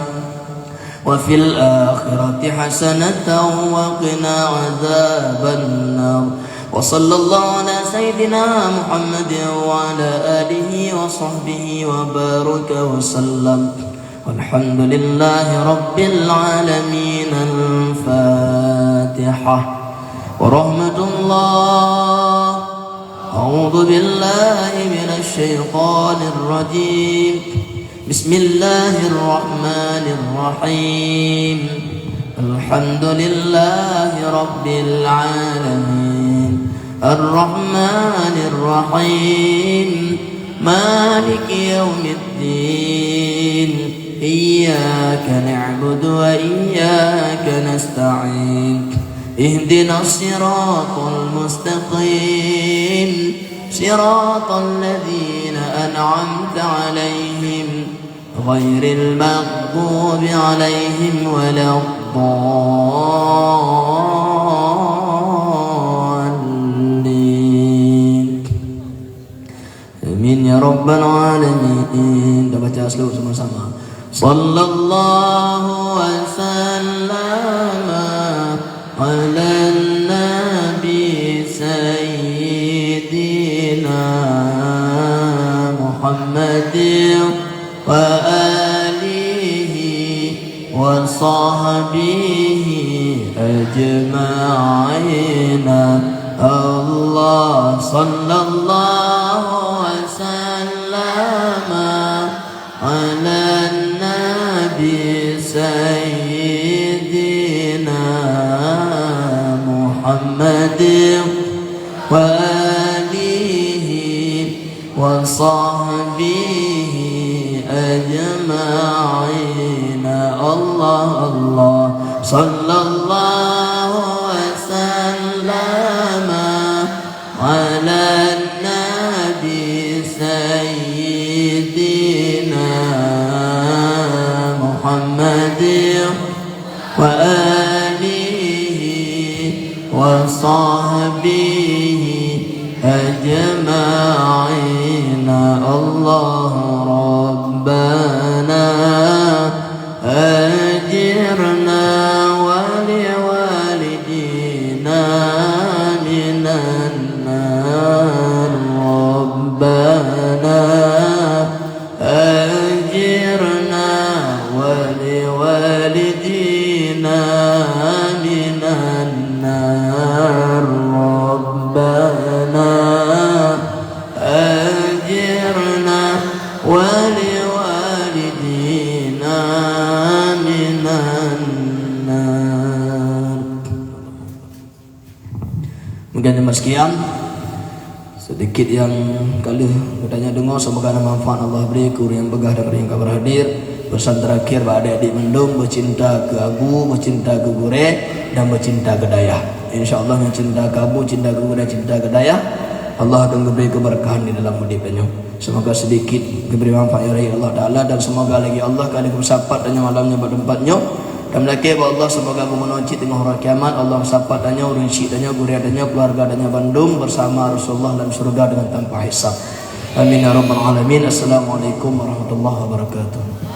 وفي الآخرة حسنة وقنا عذاب النار. وصلى الله على سيدنا محمد وعلى آله وصحبه وبارك وسلم. والحمد لله رب العالمين. الفاتحة. ورحمة الله. أعوذ بالله من الشيطان الرجيم. بسم الله الرحمن الرحيم. الحمد لله رب العالمين. الرحمن الرحيم. مالك يوم الدين. إياك نعبد وإياك نستعين. اهدنا الصراط المستقيم. صراط الذين أنعمت عليهم غير المغضوب عليهم ولا الضالين. Rabbal alamin. Kita baca seluruh sama-sama. Sallallahu wasallam ala nabi sayyidina Muhammadin wa alihi wa sahbihi ajma'in. Allah sallallahu wasallam ala nabi sayyidina Muhammadin wa alihi wa sahbihi ajma'in. Allah, Allah. Sallallahu wasallam ala nabi sayyidina Muhammadin wa alihi wa sahbihi ajma'in. Allah rabbana ajirna wa liwalidina minan nar. Rabbana ajirna wa liwalidina minan nar. Rabbana ajirna wa liwalidina minan nar. Mungkin cuma sekian. Sedikit nyang ka lheueh geutanyoe deungoe, semoga na manfaat Allah bri keu ureueng nyang peugah dan ureueng nyang ka berhadir. Pesan terakhir bak adik-adik mandum, bercinta ke abu, bercinta ke gurée, dan bercinta ke dayah. Insya Allah, nyang cinta ke abu, cinta ke gurée, cinta ke dayah, Allah akan geubri keubeurakahan di dalam udeb tanyoe. Semoga sedikit geubri manfaat nyang rayeuk Allah Taala, dan semoga lagi Allah ka lheueh geusapat tanyoe malam nyoe bak teumpat nyoe. Dan meulakée bak Allah, semoga bunoe cit teungoh uroe kiamat, Allah sapat tanyoe, ureueng syik tanyoe, gurée tanyoe, keuluwarga tanyoe bandum bersama Rasulullah dalam syeuruga deungon tanpa hisab. Amin ya rabbal alamin. Assalamualaikum warahmatullahi wabarakatuh.